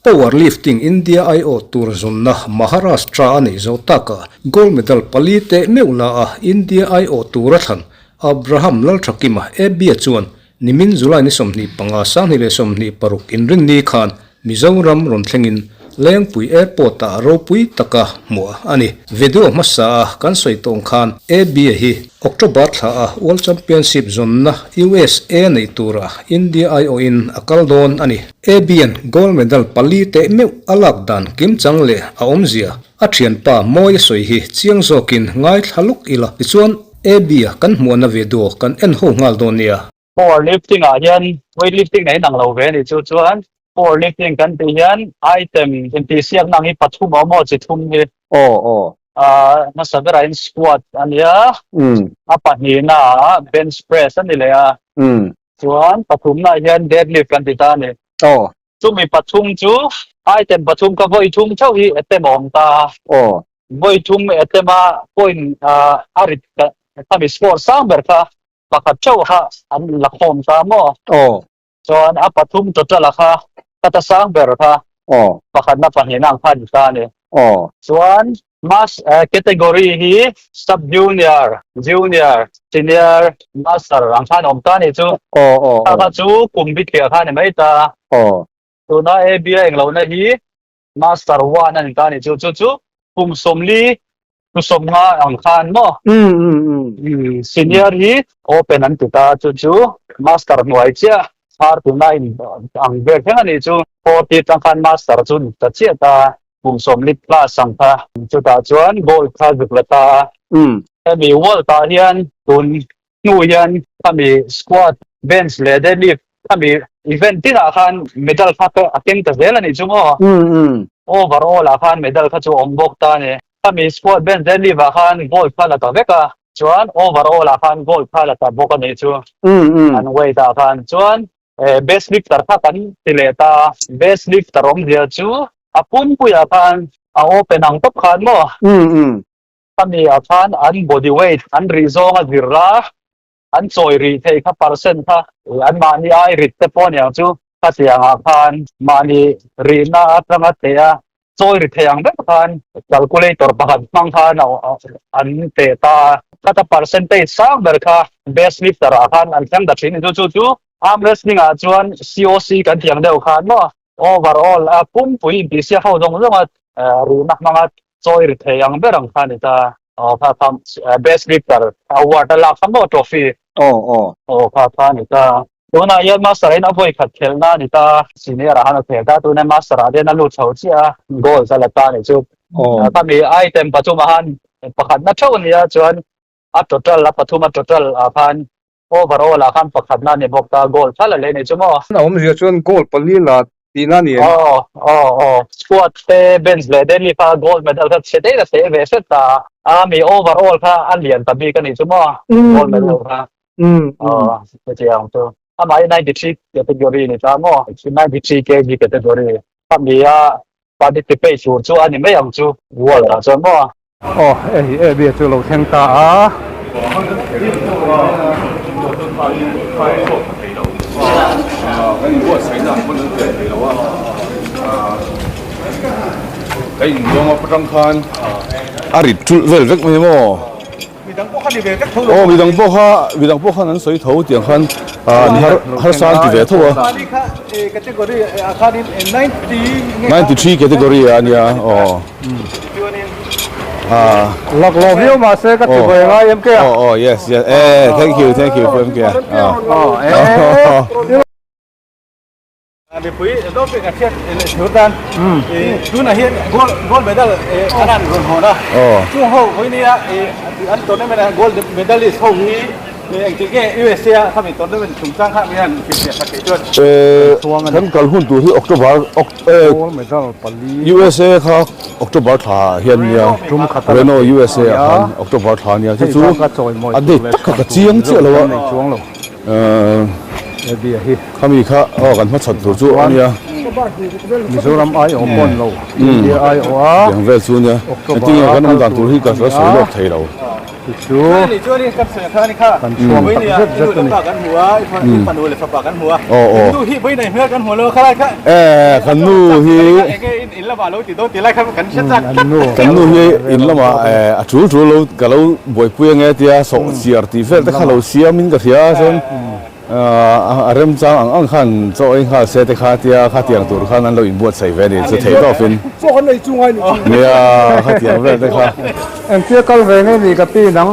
Powerlifting India aiawh tur zawnna Maharashtra a neih zo takah gold medal pali teh meuh la a India aiawh tura thlan Abraham Lalthakima Abia chuan nimin July ni 25 2026 inrinni khan Mizoram rawn thlengin Lengpui Airport ah ropui taka hmuah a ni. Video hmasa a kan sawi tawng khan Abia hi October thla a World Championship zawnna USA neih tura India aiawhin a kal dawn a ni. Abian gold medal pali teh meuh a lak dan kimchang leh a awmzia a thianpa mawi a sawi hi chiang zawkin ngaithla lawk ila tichuan Abia kan hmuahna video kan en ho nghal dawn nia. Power lifting ah hian weight lifting nei nang lo ve a nih chu chuan power lifting kan tih hian item intihsiakna ang hi pathum a awm aw chi thum hi. Aw aw. Ah hmasa berah hian squat a nia a pahnihna ah bench press a ni leh a. Chuan pathumna ah hian deadlift kan ti ta a ni. Aw. Chumi pathum chu item pathum kha vawi thum theuh hi attempt a awm ta a. Aw. Vawi thum attempt a point a rit khami score sang ber kha pakhat theuh kha an la khawm ta maw? Aw. Chuan a pathum total a kha kata sang ber kha Aw. pakhatna pahnihna ang kha a ni ta a ni. Aw. Chuan mas category hi sub junior, junior, senior, master ang khan a awm ta a ni chu. Aw aw Kha kha chu kum bikhiah kha a ni mai ta. Aw. Tuna ABA englohna hi Master one a ni ta a ni chu chu chu kum 40 tu 50 ang khan maw senior hi open an ti ta chu chu master hnuai chiah thar tuna in ang vel thleng a ni chu 40 tang khan master chu ni ta chiah ta kum 40 plus ang kha chutah chuan gold kha zuk la ta a hemi world ah hian tun hnu hian khami squat bench leh deadlift khami event tinah khan medal kha a keng ta zel a nih chu maw overall ah khan medal kha chu a awm bawk ta a ni khami squat bench deadlift ah khan gold kha la ta vek a chuan overall ah khan gold kha la ta bawk a nih chu an weight ah khan chuan best lifter kha kan ti leh ta best lifter awmzia chu a pumpuiah khan a open ang tawp khan maw Khami ah khan an body weight an rih zawng a zir a, an chawi rih theih kha percent kha anmahni ai rit te pawh aniang chu khatiang ah khan mahni rihna atanga teh a chawi ri thei ang ber khan calculator pakhat hmang khan an teh ta a, khata percentage sang ber kha best lifter ah khan an thleng ta thin a ni chu chu arm wrestling ah chuan COC kan tih ang deuh khan maw Overall a pumpui intihsiak ho zawng zawng a ruhna hmanga chawi ri thei ang ber ang kha a ni ta. Aw kha kha best lifter award a lak kha maw trophy. Aw aw. Aw kha kha a ni ta. Tunah hian master in a vawi khat khelhna a ni ta. Senior ah khan a khel ta tuna master ah hian a lut chho chiah a goals a la ta a nih chu. Aw. Khami item pathum ah khan pakhatna theuh a nia chuan a total a pathum a total ah khan Overall ah khan pakhatna a ni bawk ta, goal thlal a lei ni chu maw? A awmzia chuan goal pali la tihna a ni em? Aw, aw, aw. Squat te, bench leh deadlift kha gold medal kha chhe deuh a teh ve hret ta. A mi overall kha a lian ta bik a ni chu maw? Gold medal kha. Aw, hetiang chu. Amah hi 93 category ni ta maw? 93 kg category. Khami a participate tur chu a ni mai ang chu world ah chuan maw? Aw hei Abby chu lo thleng ta a. A rit ṭulh vel vek mai maw? Aw midang pawh kha midang pawh khan an sawi tho tiang khan ah harsa an ti ve tho a. 93 category a nia aw. Ah. Lak lo viau mahse ka ti ve ngai MK a. Aw aw yes yes eh thank you thank you MK a. Aw eh. Mipui doping a hriat leh thur tan tunah hian gold gold medal an han rawn hawn a chung ho vawinia an tournament a gold medalist ho hi engtik nge USA a khami tournament chungchang kha mi han hrilhfiah sak theih chuan Kan kal hun tur hi October USA kha October thla ah hian nia Reno USA ah khan October thla nia chu chu a date tak kha ka chiang chiah lo a. Khami kha aw kan hmachhawn tur chu a nia. Mizoram ai awm pawn lo India ai awh a. Tiang vel chu nia. Engtin nge kan awm dan tur hi ka la sawi lawk thei lo. Chu chu kan chhuang tak zet zet a ni. E kan nu hi An nu kan nu hi in lamah a tul tul lo ka lo buaipui ange tia sawhchiar tih vel te kha lo siam in ka hria a chuan A remchang ang ang khan chaw ei nghal se te kha tia khatiang tur khan an lo inbuatsaih ve a ni chu theih tawpin. Chaw kan ei chu ngai ni chu. Nia khatiang vel te kha. Engtia kal ve nge ni ka pi nang?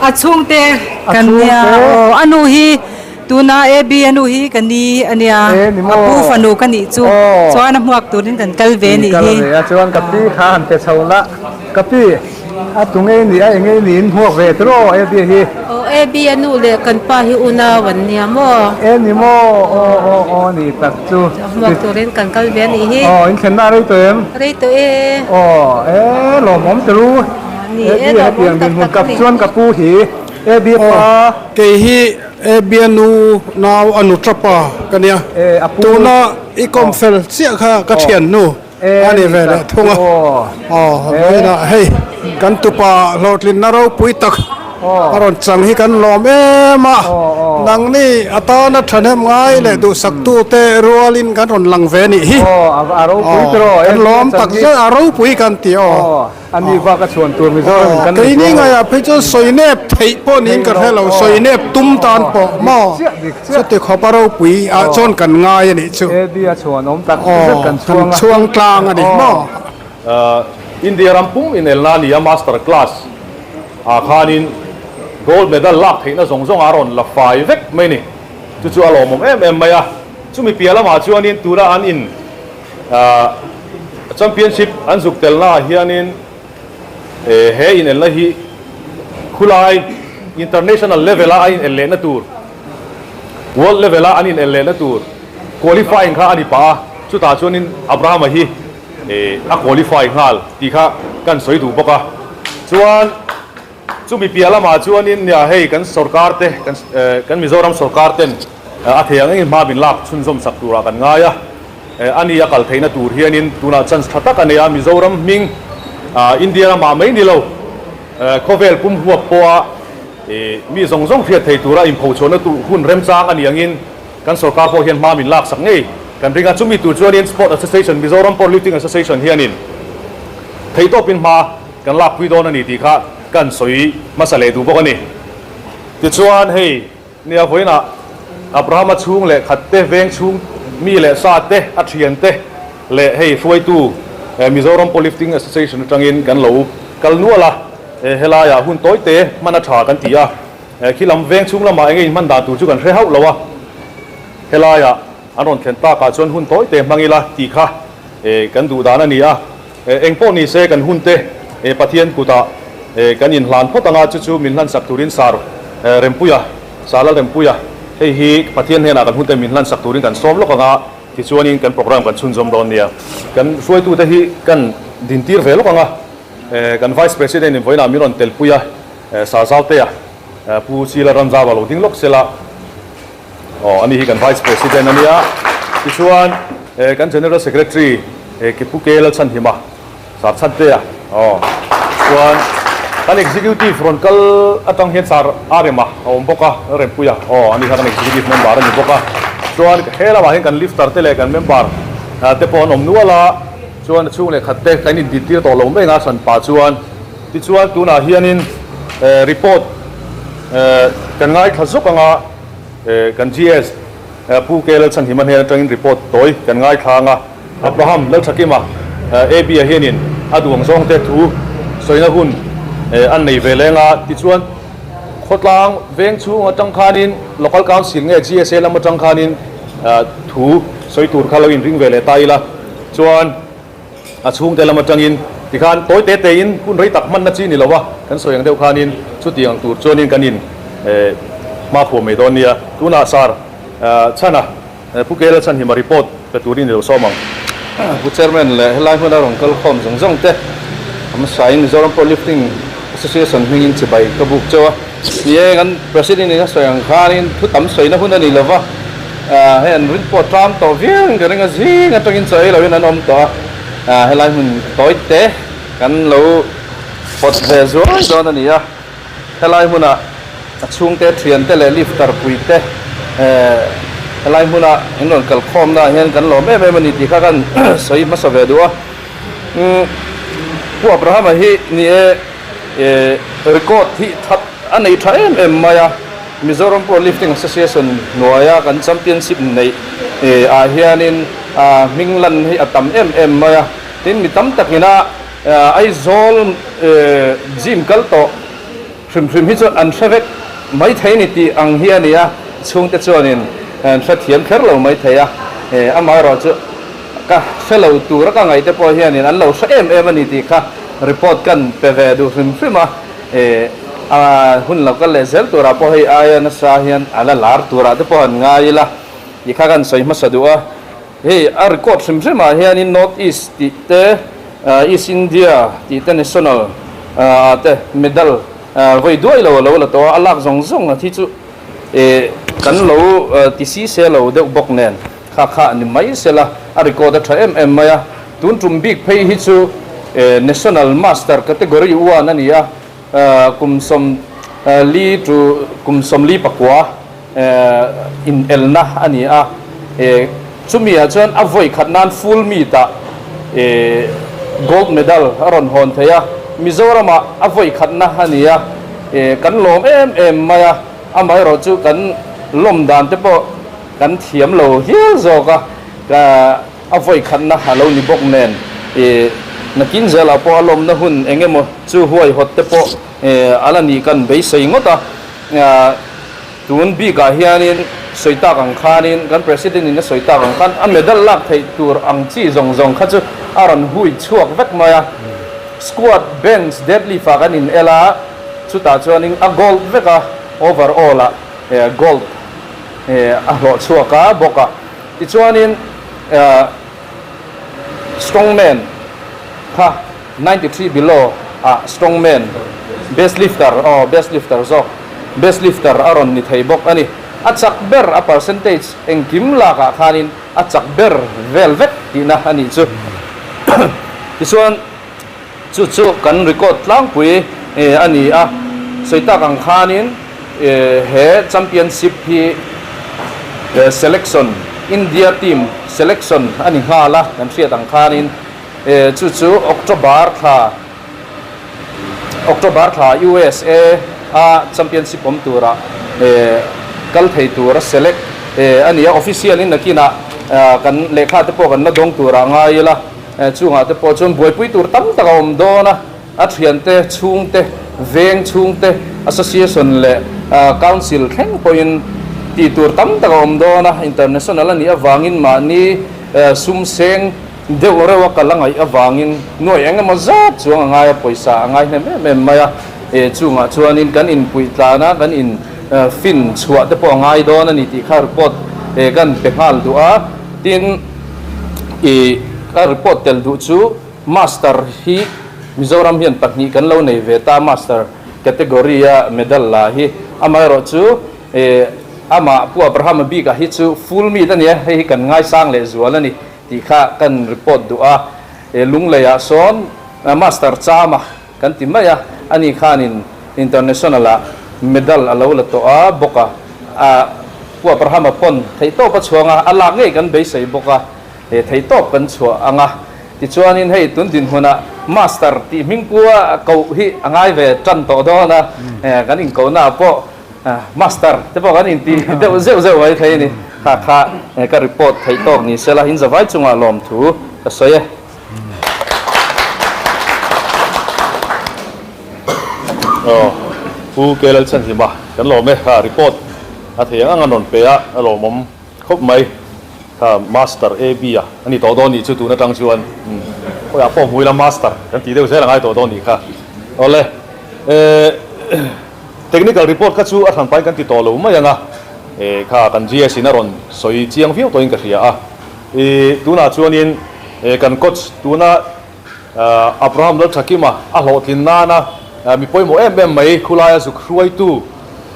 A chhungte kan nia aw a nu hi tuna AB a nu hi ka ni a nia a pu fanu ka nih chu chuan a hmuak turin kan kal ve nih hi. Kal ve a chuan ka pi kha han pe chho la ka pi. A tu ngei ni a engei niin hmuak ve tawh aw AB hi. Aw AB a nu leh kan pa hi unau an nia maw? E ni maw aw aw aw ni tak chu. Hmuak turin kan kal ve a nih hi. Aw in thlenna a rei tawh em? Rei tawh e. Aw e lawmawm tawh u. Ni e lawmawm tak tak a ni. Chuan ka pu hi AB pa. Kei hi AB a nu nau a nu tapa ka nia. Tuna i kawm fel chiah kha ka thiannu. A ni ve leh thung a, aw vawiinah hei kan tupa hlawhtlinna ropui tak a rawn chang hi kan lawm em a, nangni atana thahnem ngai leh duhsaktute rualin kan rawn lang ve nih hi, kan lawm tak zet a ropui kan ti aw. Keini ngaiah phei chuan sawi nep theih pawh niin ka hre lo, sawi nep tum tan pawh maw chuti khawpa ropui ah chuan kan ngai a nih chu. Aw, kan chhuang tlang a ni maw. India ram pum inelna a ni a, master class ah khanin gold medal lak theihna zawng zawng a rawn la fai vek mai a ni. Chu chu a lawmawm em em mai a, chumi piah lamah chuanin tuna an in Championship an zuk telnaah hianin he inelna hi khulai international level-a a inel lehna tur, world level-a an inel lehna tur qualifying kha a ni pah a, chutah chuanin Abraham-a hi a qualify nghal tih kha kan sawi duh bawk a. Chuan chumi piah lamah chuanin nia hei kan sorkar te, kan Mizoram sorkar ten a thei ang engin hma min lak chhunzawm sak turah kan ngai a. A ni a kal theihna tur hianin tunah chance tha tak a nei a, Mizoram hming India ramah mai ni lo, khawvel pum huap pawha mi zawng zawng hriat thei tura inphochhuahna tur hun remchang a ni angin kan sorkar pawh hian hma min laksak ngei kan ring a. Chumi tur chuanin Sport Association, Mizoram Powerlifting Association hianin theihtawpin hma kan lakpui dawn a ni tih kha kan sawi hmasa leh duh bawk a ni. Tichuan hei. Nia, vawiinah Abrahama chhung leh khat te, veng chhung mi leh sa te, a thian te leh hei hruaitu Mizoram Powerlifting Association atangin kan lo kal nual a, helaiah hun tawi te hman a tha kan ti a, khi lam veng chhung lamah enge inhman dan tur chu kan hre hauh lo a, helaiah an rawn thlen takah chuan hun tawi te hmang ila tih kha kan duh dan a ni a. Eng pawh ni se kan hun te Pathian kutah kan inhlan phawt anga chu chu min hlansak turin Sar Rempuia, Sar Lalrempuia, hei hi Pathian hnenah kan hun te min hlansak turin kan sawm lawk anga tichuanin kan program kan chhunzawm dawn nia. Kan hruaitute hi kan dintir ve lawk anga kan Vice President in vawiinah min rawn telpui a, Sar Zautea, Pu Sila Ramzava lo ding lawk sela. Aw, ani hi kan Vice President a nia. Tichuan, kan General Secretary Ke Pu Ke Lalchhanhima, Sir Chhantea, aw. Chuan, kan Executive rawn kal atang hian Sir Arema a awm bawk a, Rempuia, aw, ani kha kan Executive Member a ni bawk a. Chuan, he lamah hian kan lifter te leh kan member te pawh an awm nual a. Chuan, a chhung leh khat te kan indintir tawh lo mai ang a, hranpa chuan. Tichuan, tunah hianin report kan ngaithla zawk ang a. Kan GS Pu K Lalchhanhima hnen atangin report tawi kan ngaithla ang a, Abraham Lalthakima AB-a hianin a duang zawngte thu sawina hun an nei ve leng a, tichuan khawtlang veng chhung atang khanin Local Council nge GSA lam atang khanin thu sawi tur kha lo inring ve leh ta ila chuan A chhungte lam atangin tikhan tawi te tein hun rei tak hmanna chi ni lo a, kan sawi ang deuh khanin chutiang tur chuanin kan in hma phuam mai dawn nia. Tunah Sir Chhana, Pu Kela Chhanhima report pe turin i lo sawm ang. Pu Chairman leh helai hmuna rawn kal khawm zawng zawng te hmasain Mizoram Powerlifting Association hmingin chibai ka buk chauh a. Ni e, kan President in a sawi ang khanin thu tam sawina hun a ni lo va. Hei an rin pawh tlam tawh viau in ka ring a, zing atangin chaw ei loin an awm tawh a, helai hmun tawi te Kan lo pawt ve zuai dawn a ni a, helai hmuna a chhungte, thiante leh lifter puite helai hmuna in rawn kal khawmna ah hian kan lawm em em a ni tih kha kan sawi hmasa ve duh a. Pu Abraham-a hi ni e record hi that a nei tha em em mai a, Mizoram Power Lifting Association hnuaia kan championship neih ah hianin hming lan hi a tam em em mai a. Tin, mi tam takina Aizawl gym kal tawh hrim hrim hi chuan an hre vek mai thei ni tih ang hi a ni a, chhungte chuanin an hre thiam kher lo mai thei a, amaherawh chu ka hre lo tura ka ngaihte pawh hianin an lo hre em em a ni tih kha report kan pe ve duh hrim hrim a, a hun lo kal leh zel turah pawh hei aia nasa hian a la lar turah te pawh han ngai ila tih kha kan sawi hmasa duh a. Hei a record hrim hrim ah hianin North East tih te, East India tih te National ah te medal vawi duai lo a lo la tawh a, a lak zawng zawng a thi chu kan lo ti si se lo deuh bawk nen kha kha a ni mai sela a record a tha em em mai a. Tun tum bik phei hi chu National Master Category 1 a ni a, kum 40 to kum 44 inelna a ni a, chumi ah chuan a vawi khat nan full meet ah gold medal a rawn hawn thei a, Mizoram ah a vawi khatna a ni a, kan lawm em em mai a, amaherawh chu kan lawm dan te pawh kan thiam lo hial zawk a, a vawi khatna a lo ni bawk nen nakin zelah pawh a lawmna hun eng emaw chu huaihawt te pawh a la nih kan beisei ngawt a. Tun bikah hianin sawi tak ang khanin kan President in a sawi tak ang khan a medal lak theih tur ang chi zawng zawng kha chu a rawn hui chhuak vek mai a. Squat, bench, deadlift ah kan in el a, chutah chuanin a gold vek a, overall ah gold a hlawh chhuak a bawk a. Tichuanin strongman kha 93 below ah strongman, best lifter, aw best lifter zawk, best lifter a rawn ni thei bawk a ni. A chak ber a percentage engkim lakah khanin a chak ber vel vek tihna a nih chu. Tichuan chu chu kan record tlangpui a ni a, sawi tak ang khanin he championship hi selection, India team selection a ni nghal a, kan hriat ang khanin. Chu chu October thla October thla USA a championship awm tura kal thei tura select a ni a, official in nakinah kan lehkha te pawh kan la dawng turah ngai ila, chungah te pawh chuan buaipui tur tam tak a awm dawn a, a thiante chhungte, veng chhungte, association leh council thleng pawhin tih tur tam tak a awm dawn a, international a nih avangin mahni sum seng Deuh reuh a kal a ngaih avangin nuai eng emaw zat chuang a ngai a, pawisa a ngai hnem em em mai a, e chungah chuanin kan inpuih tlan a, kan in fin chhuah te pawh a ngai dawn a ni tih kha report e kan pe nghal duh a, tin i ka report tel duh chu Master hi Mizoram hian pahnih kan lo nei ve ta, Master category a medal la hi, amaherawh chu e amah Pu Abraham-a bikah hi chu full meet a nia, hei hi kan ngaisang lehzual a ni. Tih kha kan report duh a, e Lungleiah sawn Master Chama kan ti mai a, ani khanin International ah medal a lo la tawh a bawk a, a Pu Abraham-a pawn theihtawp a chhuang a, a lak ngei kan beisei bawk a, e theihtawp kan chhuah ang a. Tichuanin hei tun dinhmunah Master tih hmingpua koh hi a ngai ve tan tawh dawn a, kan inkohnaah pawh Master te pawh kan inti deuh zeuh zeuh mai thei a ni. Kha kha ka report theih tawk ni sela in zavai chungah lawmthu ka sawi e. Aw Pu Kelalchhanhima kan lawm e kha report a thei ang ang an rawn pe a a lawmawm khawp mai kha Master AB a a ni tawh dawn nih chu tun atang chuan khawiah pawh hmu ila Master kan tih deuh zel a ngai tawh dawn nih kha awle eh. Technical report kha chu a hranpain kan ti tawh lo mai ang a, e kha kan GS in a rawn sawi chiang viau tawhin ka hria a. I tunah chuanin e kan coach tuna Abraham Lalthakima a hlawhtlin nana mi pawimawh em em mai khulaia zuk hruaitu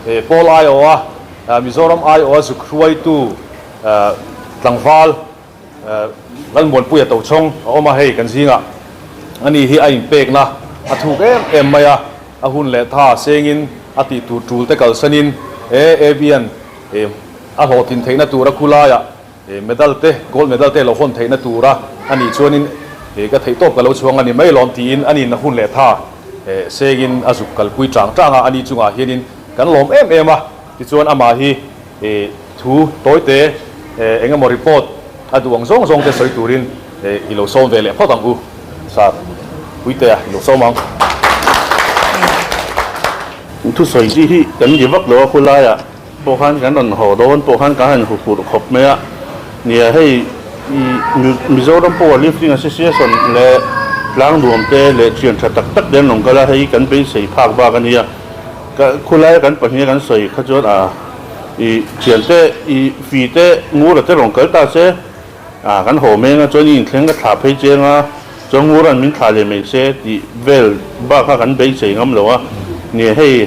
e Paul aiawha Mizoram aiawha zuk hruaitu tlangval Lalmuanpuia Tochhawng a awm a, hei kan zingah. Ani hi a inpekna a thuk em em mai a, a hun leh tha sengin a tih tur tul te kalsanin e Abian e a hlawhtlin theihna tura khulaiah e medal te gold medal te lo hawn theihna tura a nih chuanin e ka theihtawp ka lo chhuang a ni mai lawm tiin ani na hun leh tha e sengin a zuk kalpui chang chang a, ani chungah hianin kan lawm em em a, tichuan amah hi e thu tawite e engemaw report a duh ang zawng zawng te sawi turin i lo sawm ve leh phawt ang u. Sir, Puitea i lo sawm ang. Thusawi chi hi kan ni vak lo a, khulaiah pawh khan kan rawn haw dawn pawh khan kan han huphurh khawp mai a. Nia hei Mizoram Power Lifting Association leh tlangnuam te leh thian tha tak tak te an rawn kal a, hei kan beisei phak bak a nia. Khulaia kan pahniha kan sawi kha chuan a i thiante i fi te ngura te rawn kal ta se a kan haw meng a chuan i inthleng ka thlah phei cheng a chuan ngura'n min thlah leh mai se tih vel bak kha kan beisei ngam lo a nia hei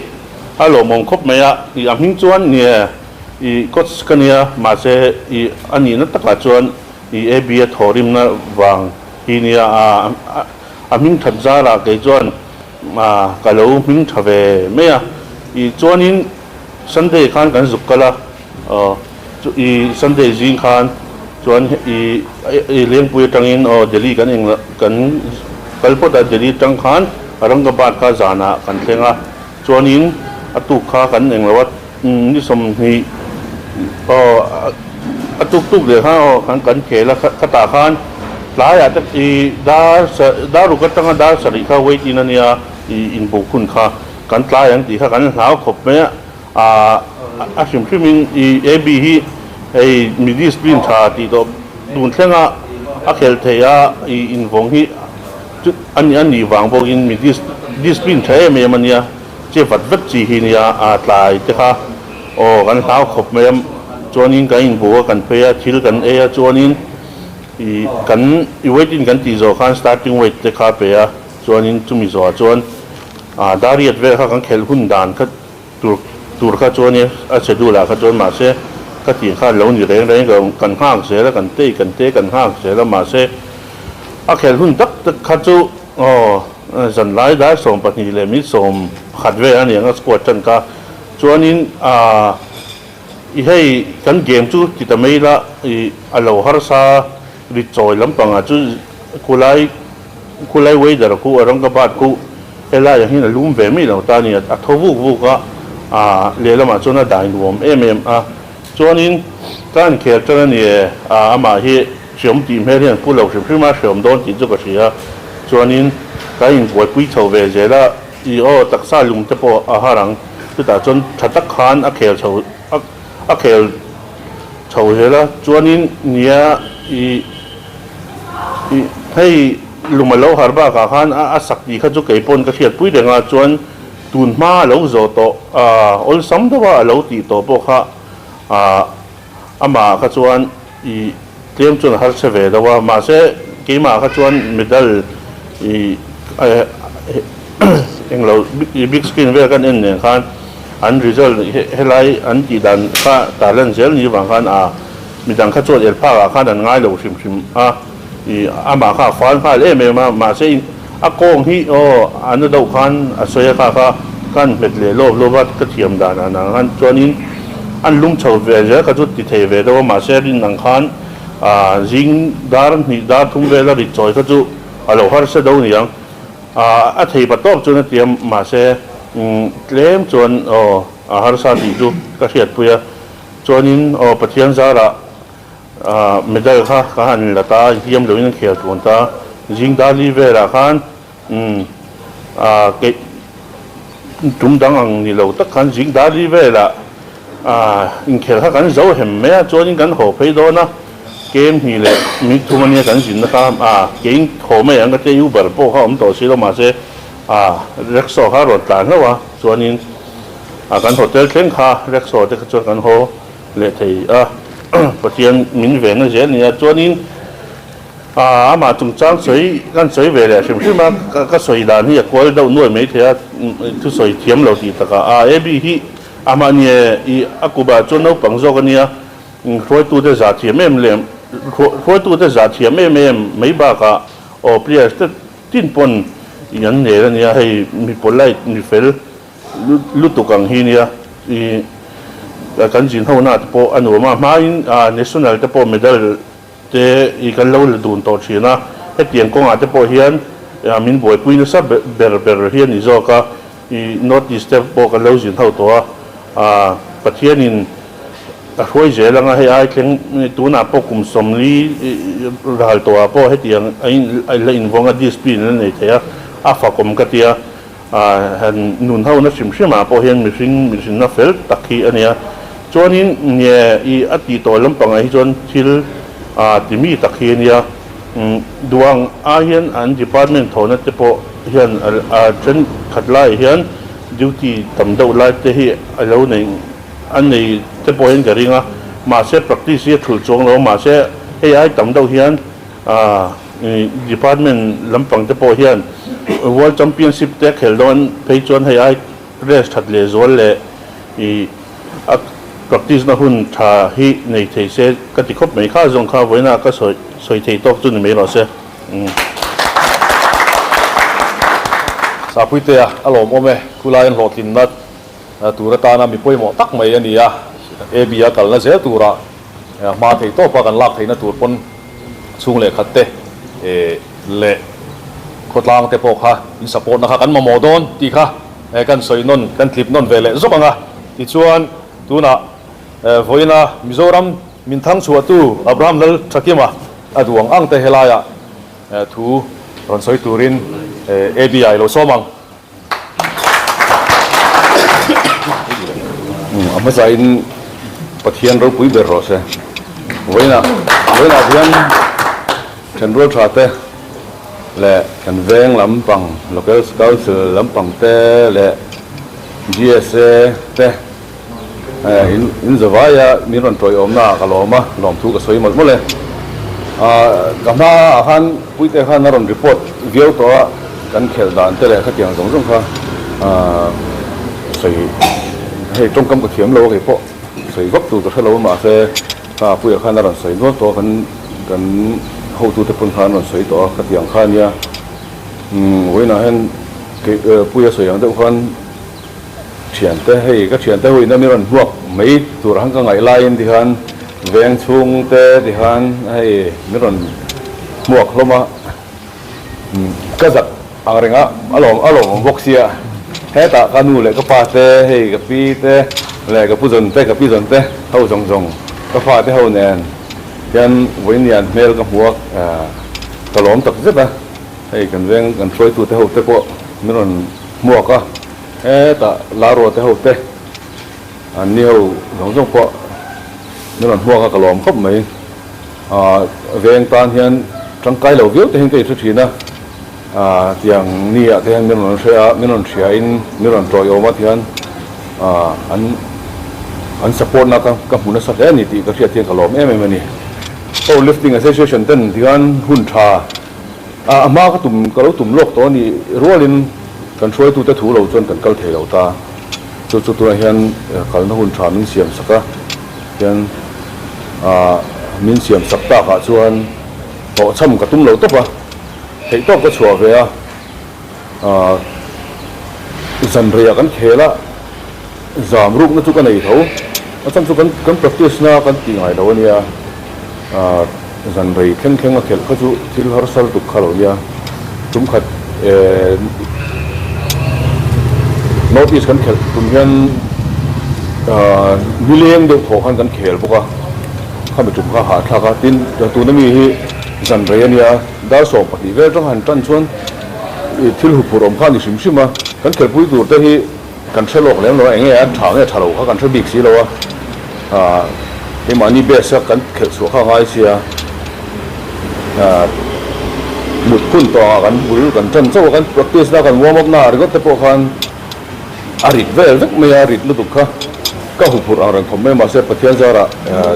a lawmawm khawp mai a i a hming chuan nia i coach ka nia mahse i a nihna takah chuan i AB a thawhrimna vang hi nia a a hming that zarah kei chuan A, ka lo hming tha ve mai a. I chuanin Sunday khan kan zuk kal a, aw chu i Sunday zing khan chuan i i Lengpui atangin aw Delhi kan eng kan kal phawt a, Delhi atang khan Aurangabad kha zanah kan thleng a, chuanin a tuk kha kan eng lo a, ni 20 aw a tuk tuk leh khan aw kan kan khel a khatah khan tlaiah te i dar dar ruk atanga dar sarih kha wait in ania i inbuk hun kha kan tlai ang tih kha kan hlau khawp mai a ah a hrim hrim in i AB hi hei mi discipline tha tih tawh tun thlenga a khel thei a i invawng hi chu a nih vang bawkin mi discipline tha em em ania. Che vat vat chi hi nia a tlai te kha aw kan hlau khawp mai a chuanin kan inbu a kan phei a thil kan ei a chuanin ih kan i weight in kan tih zawh khan starting weight te kha pe a chuanin chumi zawhah chuan ah dariat vel kha kan khelh hun dan kha tur tur kha chuanin a schedule ah kha chuan mahse ka tih kha lo ni reng reng lo kan nghak zel a kan tei kan te kan nghak zel a mahse a khelh hun tak tak kha chu Aw, zanlai dar 12 leh min 11 vel a ni ang a squad tan ka. Chuanin aah i hei kan game chu ti ta mai la i a lo harsa ri chawi lampangah chu khulai khulai weather khu Aurangabad khu helai ang hian a lum ve mai lo ta a ni a tho vuk vuk a aah lehlamah chuan a dai nuam em em a. Chuanin ka han khel tan a ni e aah amah hi Hreawm tih hmel hian pu lo hrim hrim a, hreawm dawn tih chu ka hria. Chuanin ka inbuaipui chho ve zel a, i aw taksa lung te pawh a har ang. Chutah chuan tha tak khan a khel chho a khel chho zel a. Chuanin nia i i hei lum a lo har bakah khan a sak tih kha chu kei pawn ka hriatpui reng a, chuan tun hma a lo zawh tawh a awlsam deuh a a lo tih tawh pawh kha a Amah kha chuan i tlem chuan a harsa ve lo a, mahse keimah kha chuan medal i englo i big screen vel kan en nen khan an result helai an tih dan kha tarlan zel ni vang khan a midang kha chuan el phak ah khan an ngai lo hrim hrim a, i amah kha a fal nghal em em a, mahse a kawng hi aw a na deuh khan a sawi a kha kha ka han hmet leh lawp lawp a ka thiam dan ah nang khan chuanin an lum chho ve zel kha chu ti thei ve deuh a mahse rin ang khan ah zing dar hnih dar thum vel a rit chawi kha chu a lo harsa deuh niang ah a thei pa tawp chuan a ti a mahse tlem chuan aw a harsa tih chu ka hriatpui a chuanin aw Pathian zarah Medal kha ka han la ta, hliam loin an khel tluan ta. Zing Dali velah khan umm keih tum dang ang ni lo tak khan Zing Dali velah inkhel kha kan zo hem mai a, chuanin kan haw phei dawn a, kem hnih leh minute thum ania kan zinna kha kein haw mai ang ka tia Uber pawh kha awm tawh si lo mahse rickshaw kha a rawn tlan hlauh a, chuanin kan hotel thleng kha rickshaw te kha chuan kan haw. Leh thei a, Pathian min venna zel nia. Chuanin amah chungchang sawi kan sawi ve leh hrim hrim a, ka sawi dan hi a kual deuh nuai mai thei a, thusawi thiam lo tih takah a Abby hi amah nia i a kuba chuan naupang zawk a nia, hruaitute zah thiam em lem hruaitute zah thiam em em mai bakah aw players te. tin pawn i an nel a nia, hei mi polite, mi fel lutuk ang hi nia, i kan zin ho na te pawh a nuam a, hmain national te pawh medal te i kan lo la dun tawh thin a, hetiang kawngah te pawh hian min buaipui nasa ber ber hi a ni zawk a, i North East te pawh kan lo zin ho tawh a, Pathianin a hruai zel anga hei ai thleng tunah pawh kum 40 ral tawhah pawh hetiang a la invawng a, discipline a la nei thei a, a fakawm ka tia. Han nun ho na hrim hrim ah pawh hian mihring mihrinna fel tak hi a nia. Chuanin nge i a tih tawh lampangah hi chuan thil ti mi tak hi a nia. Duang ai hian an department thawhna te pawh hian a thenkhat laiah hian duty tam deuh lai te hi a lo nei a nei te pawh hian ka ring a. Mahse practice hi a thulh chuang lo a, mahse hei ai tam deuh hian Department lampang te pawh hian World Championship te a khel dawn phei chuan hei ai rest that leh zual leh ih a practice na hun tha hi nei thei se ka ti khawp mai. Kha zawng kha vawiina ka sawi sawi thei tawk chu ni mai rawh se. Sapuitea a lawmawm e, khulai an hlawhtlinna tur atana mi pawimawh tak mai a ni a, AB a kalna zel turah hma thei tawpa kan lak theihna tur pawn chhung leh khat te leh khawtlang te pawh kha in support na kha kan mamawh dawn tih kha kan sawi nawn kan tlip nawn ve leh zawk ang a. Tichuan tunah vawiina Mizoram min thang chhuahtu Abraham Lalthakima a duh ang ang te helaiah thu rawn sawi turin ABI lo sawm ang. A hmasain Pathian ropui ber rawh se. Vawiinah vawiinah hian thenrual tha te leh kan veng lampang Local Council lampang te leh GSA te in in zavaia min rawn tawiawmna ah ka lawm a, lawmthu ka sawi mawlh mawlh e. Ka hma ah khan Puite khan a rawn report viau tawh a, kan khelh dan te leh khatiang zawng zawng kha sawi hei tawngkam ka thiam lo a kei pawh sawi vak tur ka hre lo a mahse kha Puia khan a rawn sawi nual tawh a kan kan hotute pawn khan an rawn sawi tawh a khatiang kha ania vawiinah hian kei Puia sawi ang deuh khan Thiante, hei ka thiante huina mi rawn hmuak mai tur ang ka ngaih laiin tikhan veng chhungte tikhan hei mi rawn hmuak hlawm a, ka zak ang reng a, a lawm a lawmawm bawk sia, hetah ka nu leh ka pa te hei ka pi te leh ka pu zawn te ka pi zawn te ho zawng zawng ka fa te ho nen hian vawiinian hmel ka hmu a, ka lawm tak zet a, hei kan veng kan hruaitute ho te pawh mi rawn hmuak a. Hetah Larua te ho te an ni ho zawng zawng pawh min rawn hmuak a ka lawm khawp mai. Aaa veng tan hian tangkai lo viau te hian ka inhre thin a, aaa tiang ni ah te hian min rawn hre a, min rawn hria in min rawn tawiawm a tihian aaa an an support na ka ka hmu nasa hle a ni tih ka hriat hian ka lawm em em a ni. Power Lifting Association ten tihian hun tha A hma ka tum, ka lo tum lawk tawh a nih rualin kan hruaitute thu lo chuan kan kal thei lo ta. Chu chu tunah hian kalna hun tha min siam sak a, hian min siam sak takah chuan hlawhchham ka tum lo tawp a, theihtawp ka chhuah ve a, zanreiah kan khel a, zam rukna chu ka nei tho. A chhan chu kan kan practice na kan tih ngai lo a nia, zan rei thleng thleng a khelh kha chu thil harsa lutuk kha lo nia. Tum khat North East kan khelh tum hian nileng deuh thawh khan kan khel bawk a, khami tum kha hahthlak a, tin tuna mi hi zan rei a nia, dar 12 vel atanga han tan chuan thil huphurh awm kha a ni hrim hrim a, kan khelhpui tur te hi Kan hre lawk lem lo a, enge a tha nge tha lo kha kan hre bik si lo a, aah keimahni base a kan khelh chhuah kha a ngai sia, aah mut hun tawh ang ah kan bul kan tan chauh a, kan practice na kan warm up na ah ringawt te pawh khan a rit vel vek mai a, a rit lutuk kha ka huphurh ang reng khawp mai mahse Pathian zarah aah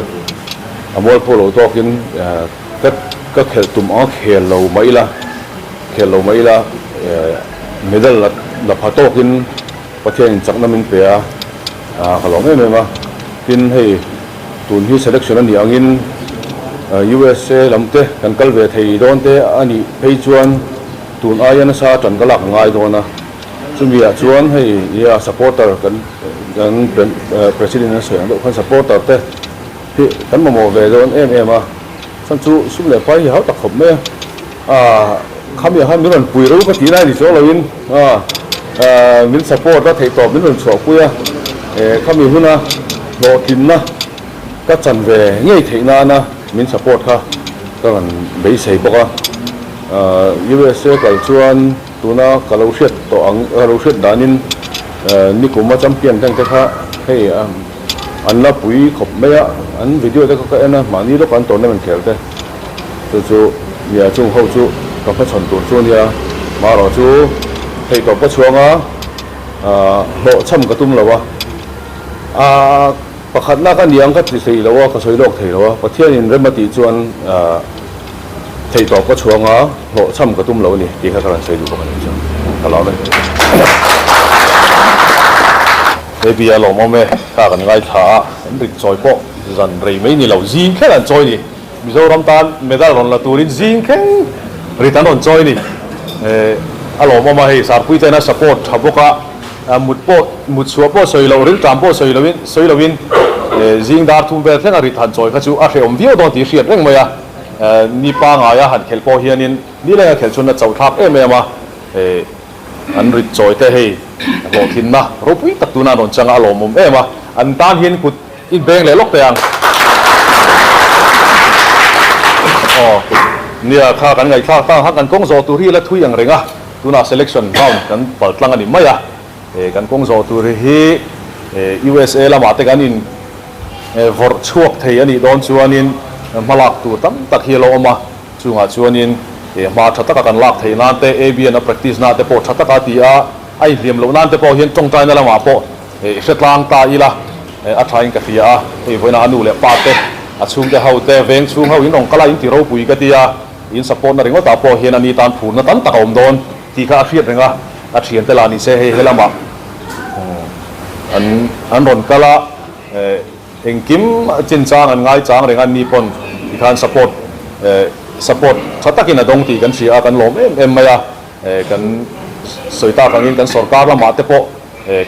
a mualpho lo tawkin aah ka ka khelh tum ang a khel lo mai ila. Khel lo mai ila, medal la pha tawkin Pathianin chakna min pe a, ka lawm em em a. Tin, hei tun hi selection a nih angin USA lam te kan kal ve thei dawn te a nih phei chuan Tun aia nasa tan ka lak a ngai dawn a, chumi ah chuan hei nia supporter kan kan president a sawi ang deuh khan supporter te hi kan mamawh ve dawn em em a, chhan chu sum leh pai hi hau tak khawp mai a, ah khami ah khan min rawn pui reuh ka tih lai ni chuang loin ah min support a theihtawp min rawn chhuahpui a, khami huna hlawhtlinna Ka chan ve ngei theih nana min support kha ka rawn beisei bawk a. USA kal chuan tuna ka lo hriat tawh ang, ka lo hriat danin nikuma champion teng te kha hei an la pui khawp mai a, an video te kha ka en a, mahni lawk an tournament khel te chu chu nia chung ho chu ka hmachhawn tur chu ania, marawh chu theihtawp ka chhuang a, hlawhchham ka tum lo a. Pakhatna ka niang ka ti thei lo a, ka sawi lawk thei lo a, Pathianin rem a tih chuan theihtawp ka chhuang a, hlawhchham ka tum lo a ni tih kha ka rawn sawi duh bawk a ni chuan ka lawm e. Baby a lawmawm e, kha kan ngaithla a, an rit chawi pawh zan rei mai ni lo, zing thleng an chawi ni, Mizoram tan medal rawn la turin zing thleng rit an rawn chawi ni, a lawmawm a hei Sarpui ten a support tha bawk a. Mut pawh, mut chhuah pawh sawi loh, rilṭam pawh sawi loin, sawi loin zing dar thum vel thlenga rit han chawi kha chu a hrehawm viau dawn tih hriat reng mai a. Ni pangaia han khelh pawh hianin ni lenga khelh chhun a chauh thlak em em a. An rit chawi te hei hlawhtlinna ropui tak tuna an rawn chang a, a lawmawm em a. An tan hian kut in beng leh lawk teh ang. Aw, nia kha kan ngaihthlak tang khan kan kawng zawh tur hi la thui ang reng a. Tunah selection round kan pal tlang a ni mai a, kan kawng zawh tur hi USA lamah te kan in vawrh chhuak thei a nih dawn chuanin hmalak tur tam tak hi a lo awm a, chungah chuanin hma tha taka kan lak theih nan te, ABN a practice na te pawh tha taka ti a, a inhliam loh nan te pawh hian tawngtaina lamah pawh hre tlang ta ila a thain ka hria a, hei vawiinah a nu leh pa te, a chhungte ho te, veng chhung ho in rawn kal a in ti ropui ka ti a. In support na ringawt ah pawh hian ani tan phurna tam tak a awm dawn tih kha a hriat reng a, a thiante lah ni se hei helamah an an rawn kal a, engkim chinchang an ngaichang reng a, ni pawn tikhan support support tha takin a dawng tih kan hria a, kan lawm em em mai a, kan sawi tak angin kan sorkar lamah te pawh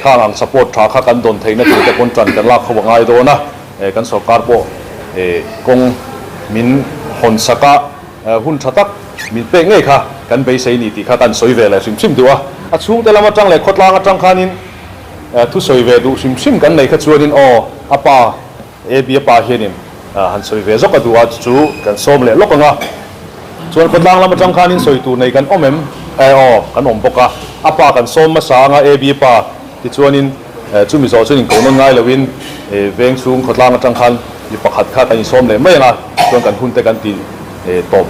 khang ang support tha kha kan dawn theihna tur te pawn tan kan lak ho a ngai dawn a. Kan sorkar pawh kawng min hawn sak a, hun tha tak min pek ngei kha kan beisei ni tih kha kan sawi ve leh hrim hrim duh a. A chhungte lam atang leh khawtlang atang khanin thu sawi ve duh hrim hrim kan nei kha chuanin aw a pa AB a pa hianin han sawi ve zawk a duh a chu kan sawm leh lawk ang a. Chuan khawtlang lam atang khanin sawi tur nei kan awm em? Aw kan awm bawk a, a pa kan sawm hmasa ang a AB a pa tichuanin Chumi zawh chuan inkoh nawn ngai loin veng chhung khawtlang atang khan mi pakhat kha kan insawm leh mai ang a, chuan kan hunte kan ti tawp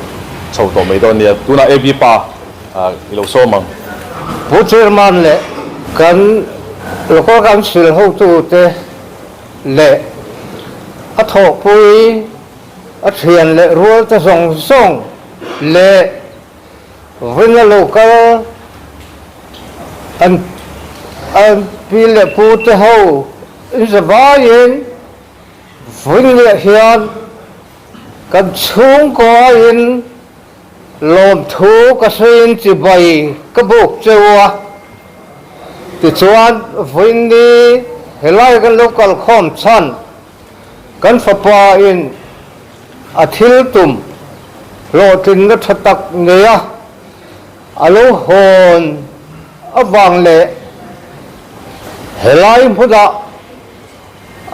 chho tawh mai dawn nia. Tunah AB pa i lo sawm ang. Pu Chairman leh kan Local Council hotute leh a thawhpui a thian leh rualte zawng zawng leh Vawina lo kal an an pi leh pu te ho in za vaiin vawiin leh hian kan chhungkaw aiin lawmthu ka sawiin chibai ka buk cheu a. Tichuan vawiin ni helai kan lo kal khawm chhan Kan fapa in a thil tum hlawhtlinna tha tak nei a, a lo hawn avang leh helai hmunah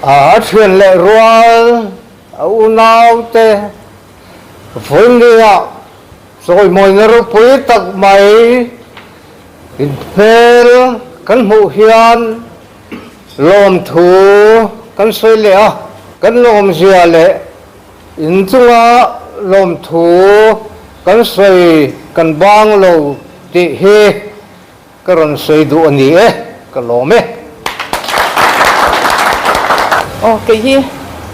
a thian leh rual a unaute vawinia chawimawina ropui tak mai inhmel kan hmuh hian Lawmthu kan sawi leh a, kan lawmzia leh inchunga lawmthu kan sawi kan bang lo tih hi ka rawn sawi duh a ni e, ka lawm e. Aw, kei hi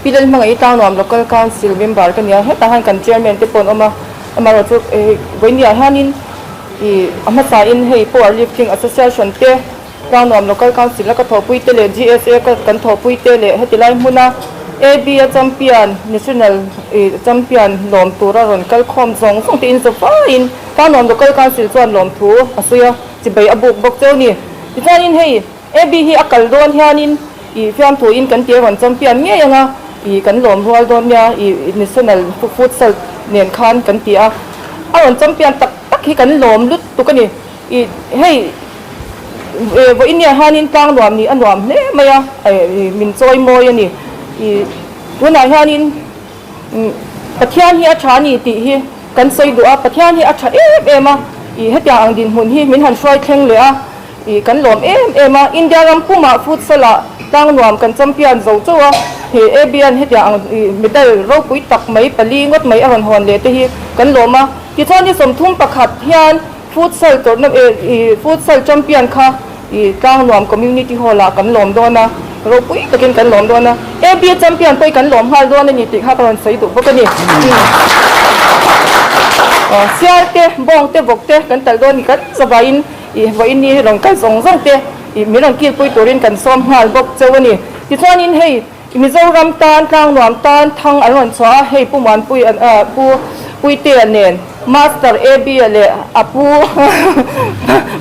Pi Lalhmangaih i Tangnuam Local Council member ka ni a, hetah hian kan Chairman te pawh an awm a, amaherawhchu vawinia hianin ih a hmasain hei Power Lifting Association te, Tlangnuam Local Council a ka thawhpui te leh GSA ka kan thawhpui te leh heti lai hmuna AB-a champion, National champion lawm tura rawn kal khawm zawng zawng te inzawvaiin Tlangnuam Local Council chuan lawmthu a sawi a, chibai a buk bawk cheu a ni. Tichuanin hei AB hi a kal dawn hianin ih fiamthuin kan tir rawn champion ngei anga ih kan lawm rual dawn nia ih National Futsal nen khan kan ti a, a rawn champion tak tak hi kan lawm lutuk a ni. Ih hei vawiin nia hianin tlang nuam nih a nuam hle mai a, min chawi mawi a ni. Ih tunah hianin Pathian hi a tha a ni tih hi kan sawi duh a, Pathian hi a tha em em a, ih hetiang ang dinhmun hi min han hruai thleng leh a, ih kan lawm em em a. India ram pumah futsal ah tlang nuam kan champion zo chauh a, he ABN hetiang ang ih medal ropui tak mai pali ngawt mai a rawn hawn leh te hi kan lawm a. Tichuan ni 31 hian Futsal tournament ih futsal champion kha ih Tlangnuam Community Hall ah kan lawm dawn a, ropui takin kan lawm dawn a, AB champion pawh hi kan lawm nghal dawn a ni tih kha ka rawn sawi duh bawk a ni. Aw sial te, bawng te, vawk te kan talh dawn ni kan zavaiin ih vawiin ni rawn kal zawng zawng te ih min rawn kilpui turin kan sawm nghal bawk cheu a ni. Tichuanin hei Mizoram tan Tlangnuam tan thang an rawn chhuah a, hei Pu Muanpui Pu Puitea nen Master AB-a leh a pu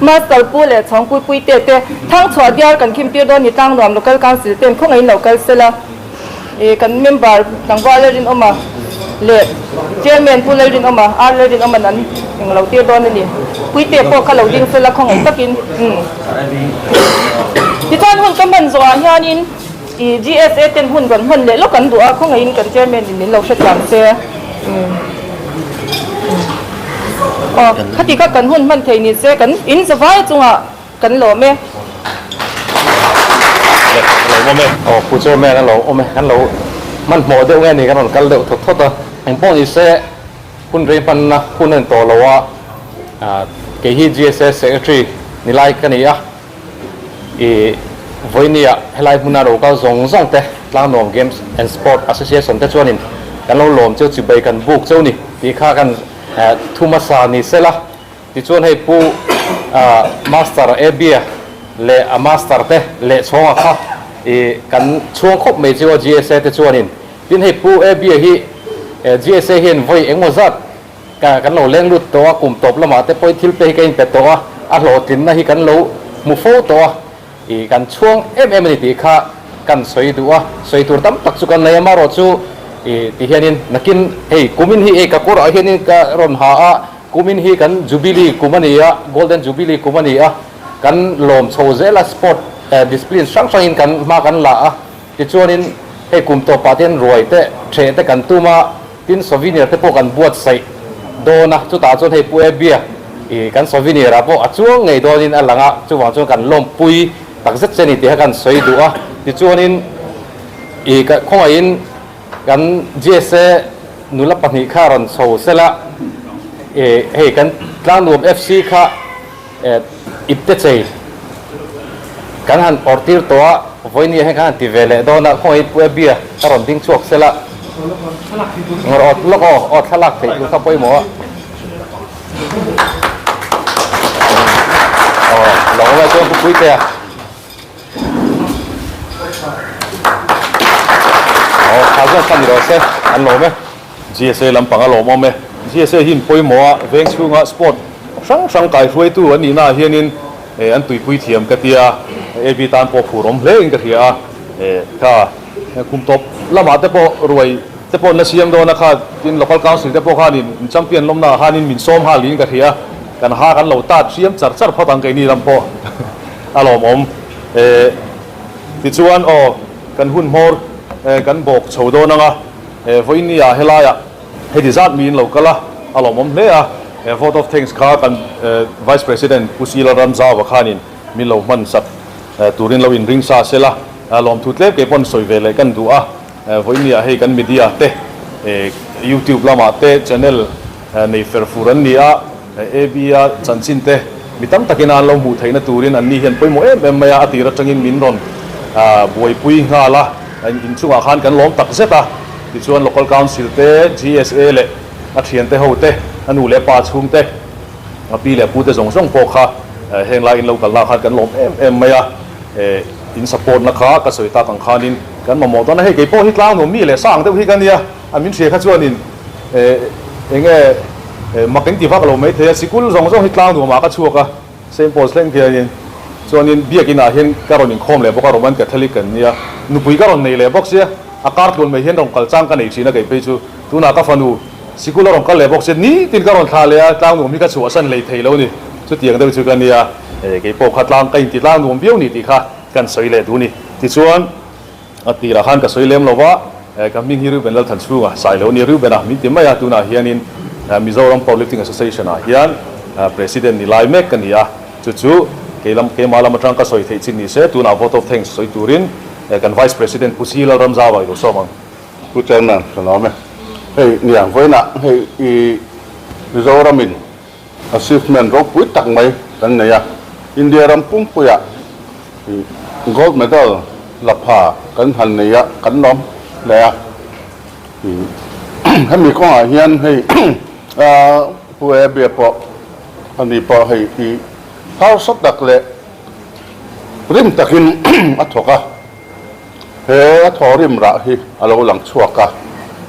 Master Pu leh Chhawng Pu Puitea te thang chhuah diar kan khim tir dawn ni Tlangnuam Local Council ten khawngaihin lo kal sela ih kan member tlangval Lalrinawma leh Chairman Pu Lalrinawma R Lalrinawma'n an englo tir dawn a ni. Puitea pawh kha lo ding sela khawngaih takin umm tichuan hun ka hman zawhah hianin I GSA ten hun rawn hman leh lawk an duh a, khawngaihin kan chairman in min lo hrethiam se. Aw, khati kha kan hun hman thei ni se, kan in zavai chungah kan lawm e. Le, a lo awm e. Aw, Pu Chairman a lo awm e. Kan lo hmanhmawh deuh nge ni, kan rawn kal deuh thawt thawt a. Engpawh ni se, hun rei hmanna hun a ni tawh lo a, kei hi GSA Secretary ni lai ka ni a. I vawinia helai hmuna ro kal zawng zawng te Tlangnuam Games and Sport Association te chuanin kan lo lawm cheu chibai kan buk cheu ni tih kha kan thu hmasa ni sela. Tichuan hei Pu Master Abia leh a Master te leh chhawnga kha i kan chhuang khawp mai cheu a GSA te chuanin. Tin hei Pu Abia hi GSA hian vawi engmaw zat Ka kan lo leng lut tawh a, kum tawp lamah te pawhin thil te hi ka inpe tawh a, a hlawhtlinna hi kan lo hmu fo tawh a, ih kan chhuang em em a ni tih kha kan sawi duh a, sawi tur tam tak chu kan nei a, marawh chu ih ti hianin nakin hei kumin hi hei ka kawrah hianin ka rawn ha a, kumin hi kan Jubilee kum a ni a, Golden Jubilee kum a ni a, kan lawm chho zel a, sport discipline hrang hrangin kan hma kan la a, tichuanin hei kum tawpah te hian ruai te ṭheh te kan tum a, Tin, souvenir te pawh kan buatsaih dawn a, chutah chuan hei Pu Abia ih kan souvenir ah pawh a chuang ngei dawnin a lang a, chuvang chuan kan lawmpui tak zet che a ni tih kha kan sawi duh a. Tichuanin ih ka khawngaihin kan GSA nula pahnih kha rawn chho sela, ih hei kan Tlangnuam FC kha eh ipte chei kan han awrh tir tawh a, vawinia hian kan han ti ve leh dawn a, khawngaih Pu Abia ka rawn ding chhuak sela ngawr awt lawk aw, aw thlalak theih tur kha pawimawh a. Aw lo awm e chuan Pu Puitea. Aw tha zawk kha ni rawh se, an lawm e. GSA lampang a lawmawm e. GSA hi in pawimawh a, veng chhunga sport hrang hrang kaihruaitu an nihna ah hianin an tuipui thiam ka tia, AB tan pawh phur awm hle in ka hria a, kha kum tawp lamah te pawh ruai te pawh na siam dawn a kha tin local council te pawh khanin in champion lawmna ah khanin min sawm nghal niin ka hria, kan ha kan lo tat hriam char char phawt ang keini lam pawh a lawmawm e. Tichuan aw kan hun hmawr kan bawk chho dawn ang a. Vawinia helaiah heti zat miin lo kal a, a lawmawm hle a. Vote of thanks kha kan Vice President Pu Sila Ramzauva khanin min lo hman sak turin lo inring sa sela, lawmthu tlem kei pawn sawi ve leh kan duh a. Vawinia hei kan media te YouTube lamah te channel nei fer fur an ni a, AB-a chanchin te mi tam takin an lo hmuh theihna turin anni hian pawimawh em em mai a, a tir atangin min rawn buaipui nghal a. Inchungah khan kan lawm tak zet a, tichuan Local Council te, GSA leh a thiante ho te, a nu leh pa chhung te, a pi leh pu te zawng zawng pawh kha heng lai in lo kalna khan kan lawm em em mai a. In support na kha ka sawi tak ang khanin kan mamawh dawn a, hei kei pawh hi tlang nuam mi leh sang deuh hi ka nia, a min hria kha chuanin eng nge mak in ti vak lo maithei a, sikul zawng zawng hi tlang nuamah ka chhuak a, Saint Paul's thleng khianin chuanin biakin ah hian ka rawn inkhawm leh bawk a, Roman Catholic kan nia, nupui ka rawn nei leh bawk sia, a kar tluan mai hian rawn kal chang ka nei thin a kei phei chu, tunah ka fanu sikul a rawn kal leh bawk sia, nitin ka rawn thlah leh a, tlang nuam hi ka chhuahsan hlei thei lo ni, chutiang deuh chu ka nia. Kei pawh kha tlang ka inti tlang nuam viau ni tih kha kan sawi leh duh ni. Tichuan, a tirah khan ka sawi lem lo va, ka hming hi Reuben Lalthanchhunga sai lo a ni. Reuben-a min ti mai a, tunah hianin Mizoram Powerlifting Association-ah hian President ni lai mek ka ni a. Chu chu kei lam, keimah lam atang ka sawi theih chin ni se, tunah vote of thanks sawi turin kan Vice President Pu Si Lalramzauva i lo sawm ang. Pu Chairman, ka lawm e. Hei, nia, vawiinah hei i Mizoramin Achievement ropui tak mai kan nei a, India ram pumpuiah Gold Medal la pha kan han nei a, kan lawm hle a. Hemi kawngah hian hei Pu Abia pawh ani pawh hei i harsa tak leh rim takin a thawk a. He a thawhrim rah hi a lo lang chhuak a,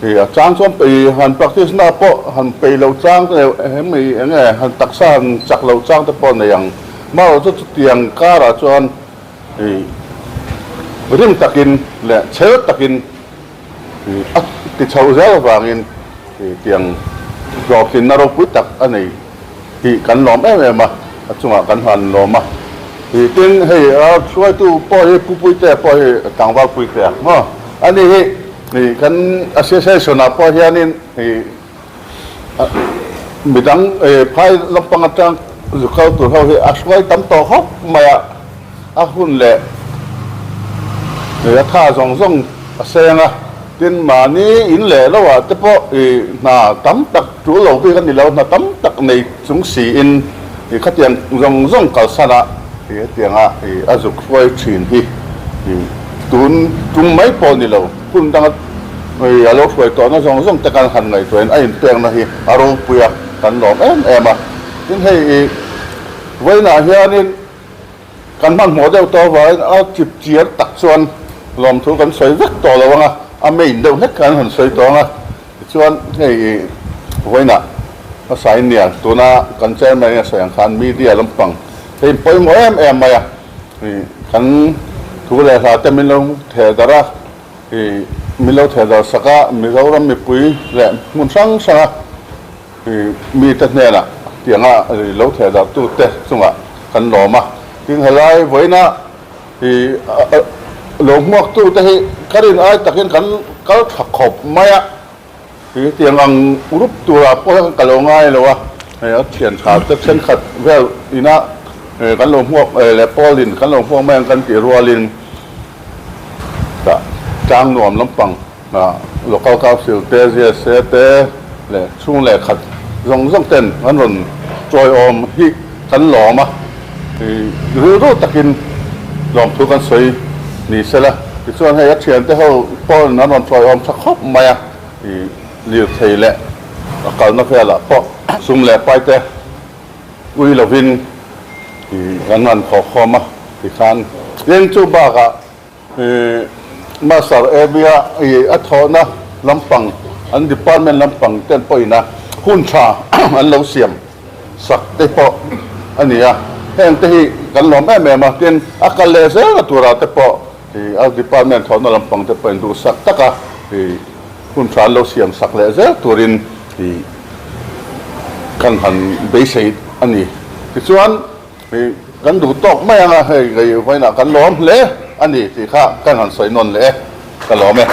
i a chang chuan pei han practice na pawh han pei lo chang te hemi eng nge han taksa han chak lo chang te pawh nei ang. Amaherawhchu chu chutiang karah chuan i rim takin leh chhel takin i a ti chhoh zel avangin i tiang hlawhtlinna ropui tak a nei. Tih kan lawm em em a, a chungah kan han lawm a. Ih tin hei a hruaitu pawh hi Pu Puitea pawh hi tlangval Puitea maw a ni hi ih kan association ah pawh hianin ih midang ih phai lampang atang zu kal tur ho hi a hruai tam tawh khawp mai a, a hun leh ih a tha zawng zawng a seng a. Tin, mahni in leh lo ah te pawh i hna tam tak tul lo bik a ni lo, hna tam tak nei chung siin i khatiang zawng zawng kalsan a i hetianga i a zuk hruai thin hi i tun tum mai pawh ni lo, hun danga i a lo hruai tawhna zawng zawng te kan han ngaihtuahin a inpekna hi a ropui a, kan lawm em em a. Tin, hei i vawiinah hianin Kan hmanhmawh deuh tawh avangin a chip chiar tak chuan lawmthu kan sawi vek tawh lo ang a, a main deuh hlek khan han sawi tawh ang a. Tichuan hei vawiinah hmasa in nia tuna kan chairman in a sawi ang khan media lampang hei pawimawh em em mai a, kan thu leh hla te min lo theh darh a, min lo theh darh sak a, Mizoram mipui leh hmun hrang hrang a. Mite hnenah tianga lo theh darhtute chungah kan lawm a, tin helai vawiina lo hmuaktute hi ka rin ai takin kan kal tha khawp mai a, tiang ang rup turah pawh hian ka lo ngai lo a, hei a thian tha te thenkhat vel ina kan lo hmuak leh pawlin kan lo hmuak mai ang kan tih rualin tlang nuam lampang Local Council te, ZSA te leh chhung leh khat zawng zawng ten an rawn chawiawm hi kan lawm a, rilru takin lawmthu kan sawi ni sela. Tichuan hei a thiante ho pawhin an rawn chawiawm tha khawp mai a, lirthei leh a kalna velah pawh sum leh pai te ui lovin kan han khawhkhawm a tikhan. Tin chu bakah Master Abia i a thawhna lampang an department lampang ten pawhin a hun tha an lo siam sak te pawh a ni a, heng te hi kan lawm em em a, tin a kal leh zel a turah te pawh i a department thawhna lampang te pawhin duhsak taka i hun tha an lo siam sak leh zel turin i kan han beisei a ni. Tichuan. Hei kan duh tawk mai ang a, hei kei vawiinah kan lawm hle a ni tih kha kan han sawi nawn leh e, ka lawm e.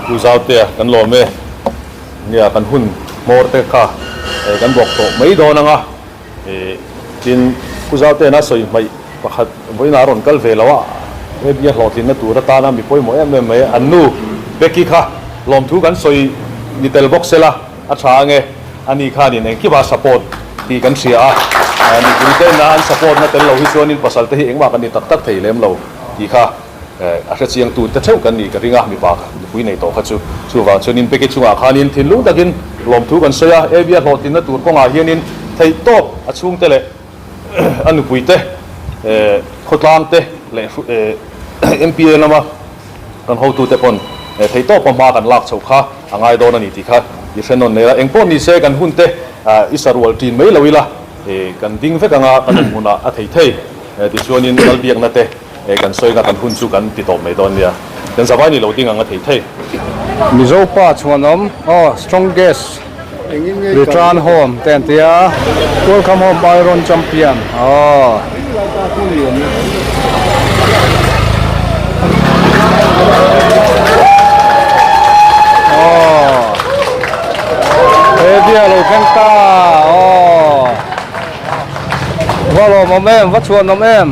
Pu Zautea kan lawm e, nia kan hun hmawr te kha kan bawk tawh mai dawn ang a, tin Pu Zauteana sawi hmaih pakhat vawiinah a rawn kal ve lo a, maybe a hlawhtlinna tur atana mi pawimawh em em mai an nu Becky kha lawmthu kan sawi ni tel bawk sela. A tha ange, ani khanin engkima support tih kan hria a, mipui ten a an support na tel lo hi chuanin pasal te hi engmah kan ni tak tak thei lem lo tih kha a hre chiang tu te theuh kan nih ka ring a, mipa nupui nei tawh kha chu. Chuvang chuanin Becky chungah khanin thinlung takin lawmthu kan sawi a, Abby a hlawhtlinna tur kawngah hianin theihtawp a chhungte leh. a nupui te, khawtlang te leh MPA lama kan hotute pawn theihtawpa hma kan lak chhoh kha a ngai dawn a ni tih kha i hre nawn leh a. Engpawh ni se kan hun te i sarual ṭin mai lo ila kan ding vek anga kan awm hunah a thei thei. Tichuanin Lalbiakna te kan sawi anga kan hun chu kan ti tawp mai dawn nia. Kan zavai ni lo ding ang a thei thei. Mizo pa chhuanawm aw strongest return home te an tia welcome home iron champion aw. Aw he bia lo thleng ta aw. Va lawmawm em, va chhuanawm em.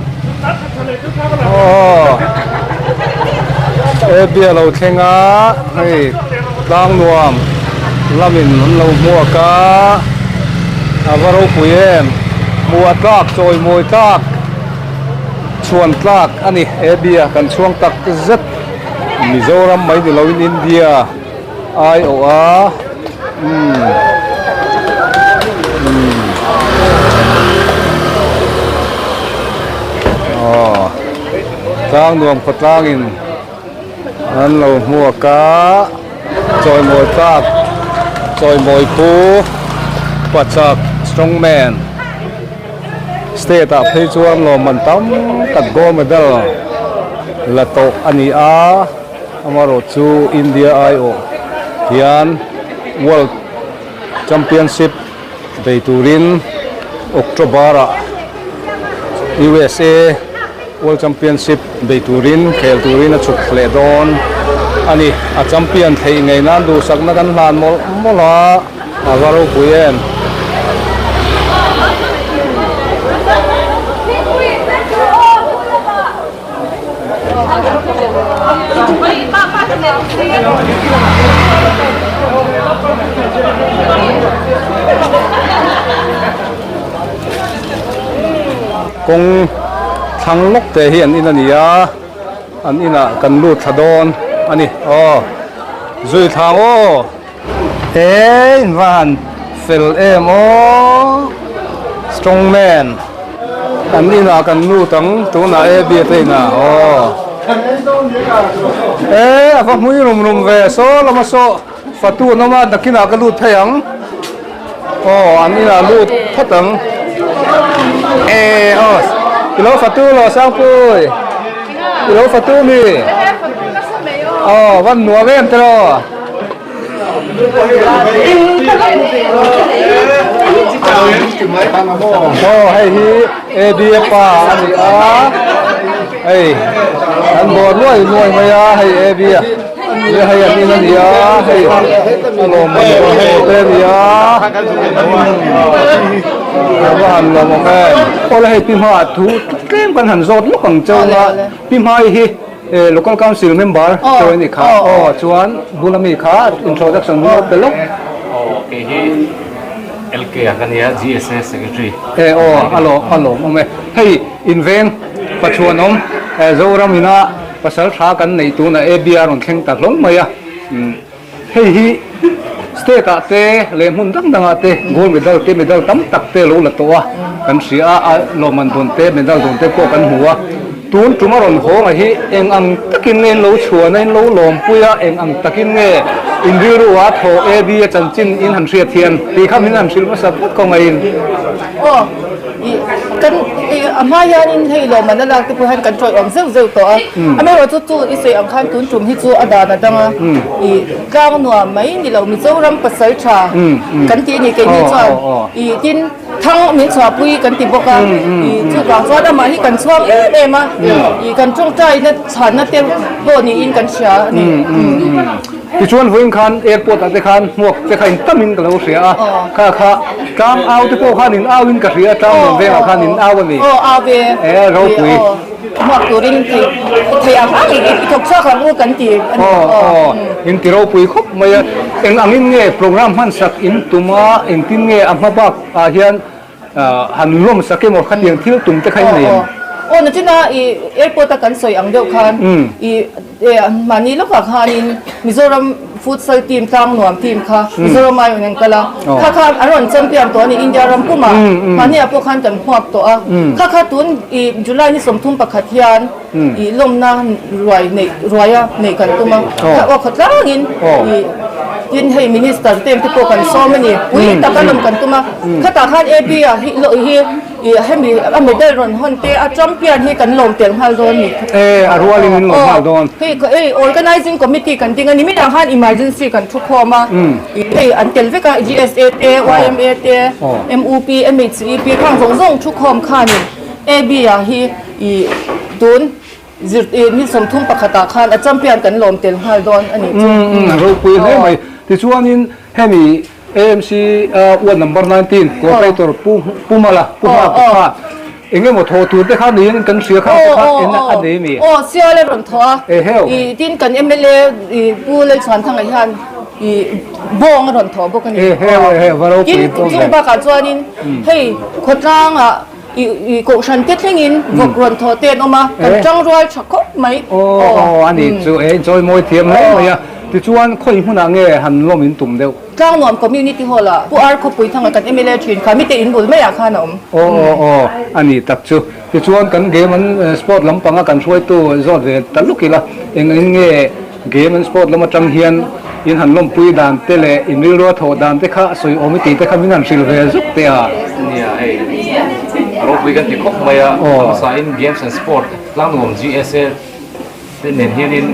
Aw. He bia lo thleng a, hei tlang nuam lamin an lo hmuak a, a va ropui em. Hmuh a tlak, chawi mawi tlak, chhuan tlak a ni. He bia kan chhuang tak zet Mizoram mai ni loin India. Ai awh a umm umm aw tlang nuam khaw tlangin an lo hmuak a chawimawi tlak chawimawi phu pachak strong man state ah phei chuan lawmman tam tak gold medal la tawh a ni a. Amarawh chu India aiawh hian World Championship bei turin October-ah USA World Championship bei turin khel turin a chhuk leh dawn a ni. A champion theih ngei nan duhsakna kan hlan mawlh mawlh a, a va ropui em? Kawng thlang lawk te hi an in a ni a, an inah kan lut thla dawn a ni. Aw zui thlang aw. He in va han fel em aw strong man kan inah kan lut ang tunah e bia te inah aw e a va hmui rum rum ve saw lama saw fatu an awm a nakinah ka lut thei ang aw an inah lut phawt ang e aw i lo fatu lo Sangpui i lo fatu mi aw van nuam em te lo. Aw hei hi ABA pa a ni a hei an bawr nuai nuai mai a hei ABA nia hei an in a ni a hei a lawmman dawn tawh te a ni a a va han lawmawm em awle hei pi hmaah thu tlem kan han zawt lawk ang chauh a pi hmai hi. Local Council member chawi a nih kha aw chuan bula mi kha introduction hun a pe lawk. Aw kei hi LK a ka nia GSA Secretary. E aw a lawm a lawmawm e. Hei inveng Pachuanawm Zoram ina pasal tha kan neih tunah ABR rawn thleng ta hlawm mai a. Hei hi state ah te leh hmun dang dang ah te gold medal te medal tam tak te lo la tawh a kan hria a, a lawmman dawn te medal dawn te pawh kan hmu a. Tun tum a rawn hawnga hi eng ang takin nge in lo chhuan a, in lo lawmpui a, eng ang takin nge in rilru a thaw AB a chanchin in han hriat hian tih kha min han hrilh hmasa phawt kawng aiin. Aw, ih kan ih a hma hianin hei lawmman a lak te pawh hian kan tawiawm zeuh zeuh tawh a, amaherawhchu chu i sawi ang khan tun tum hi chu a dan a dang a, ih tlang nuam mai ni lo Mizoram pasal tha kan tih a ni keini chuan ih tin thang min chhuahpui kan ti bawk a, ih chuvang chuan amah hi kan chhuang em em a, ih kan tawngtaina chhanna te pawh niin kan hria a ni. Tichuan vawiin khan airport ah te khan hmuak te kha in tam in ka lo hria a, kha kha tlang au te pawh khan in au in ka hria a, tlang nuam vengah khan in au a ni. Aw au ve. E ropui. Hmuak turin thei thei ang ang i thawk chhuak ang u kan ti a ni. Aw aw in ti ropui khawp mai a, eng angin nge program hmansak in tum a, engtin nge a hma bak ah hian Han lawm sak emaw khatiang thil tum te kha in nei em? Aw nachina i airport a kan sawi ang deuh khan i mahni lawkah khanin Mizoram futsal team Tlangnuam team kha Mizoram aiawh an kal a, kha kha an rawn champion tawh a ni India ram pumah mahniah pawh khan kan hmuak tawh a, kha kha tun i July ni 31 hian i lawmna ruai neih ruaia neih kan tum a, kha aw khawtlangin i tin hei minister te te pawh kan sawm a ni, pui taka lawm kan tum a, khatah khan AB ah hi. I hemi a medal rawn hawn te a champion hi kan lawm tel nghal dawn ni. E a rualin in lawm nghal dawn. Hei hei organizing committee kan ding a ni midang khan emergency kan thu khawm a hei an tel vek a GSA te YMA te MUP MHEP khang zawng zawng thu khawm khanin AB ah hi i tun zir ni 31 ah khan a champion kan lawm tel nghal dawn a ni chu. Ropui hle mai. Tichuanin hemi AMC ward number 19 cooperator Pu Pu Mala Pu Hma te kha eng emaw thawh tur te kha niin kan hria kha te kha en a nei mi. Aw sial a rawn thawh a i tin kan mla i Pu Lalchhuanthanga hian i bawng a rawn thawh bawk a ni. Tin chung bakah chuanin hei khawtlangah i i kohhran te thlengin vawk rawn thawh te an awm a, kan tangrual tha khawp mai. Aw aw a ni chu e inchawi mawi thiam hle mai a, tichuan khawi hmunah nge han lawm in tum deuh? Tlangnuam Community Hall ah Pu Ar Khawpui thanga kan mla thin kha mite in bul maiah khan a awm. Aw aw aw a ni tak chu. Tichuan kan game an sport lampanga kan hruaitu zawt ve ta luk ila eng eng nge Game and Sport lam atang hian in han lawmpui dan te leh in rilrua thawh dan te kha sawi awm i tih te kha min han hrilh ve zuk teh a. Nia hei ropui kan ti khawp mai a, hmasa in Games and Sport tlangnuam GSA te nen hianin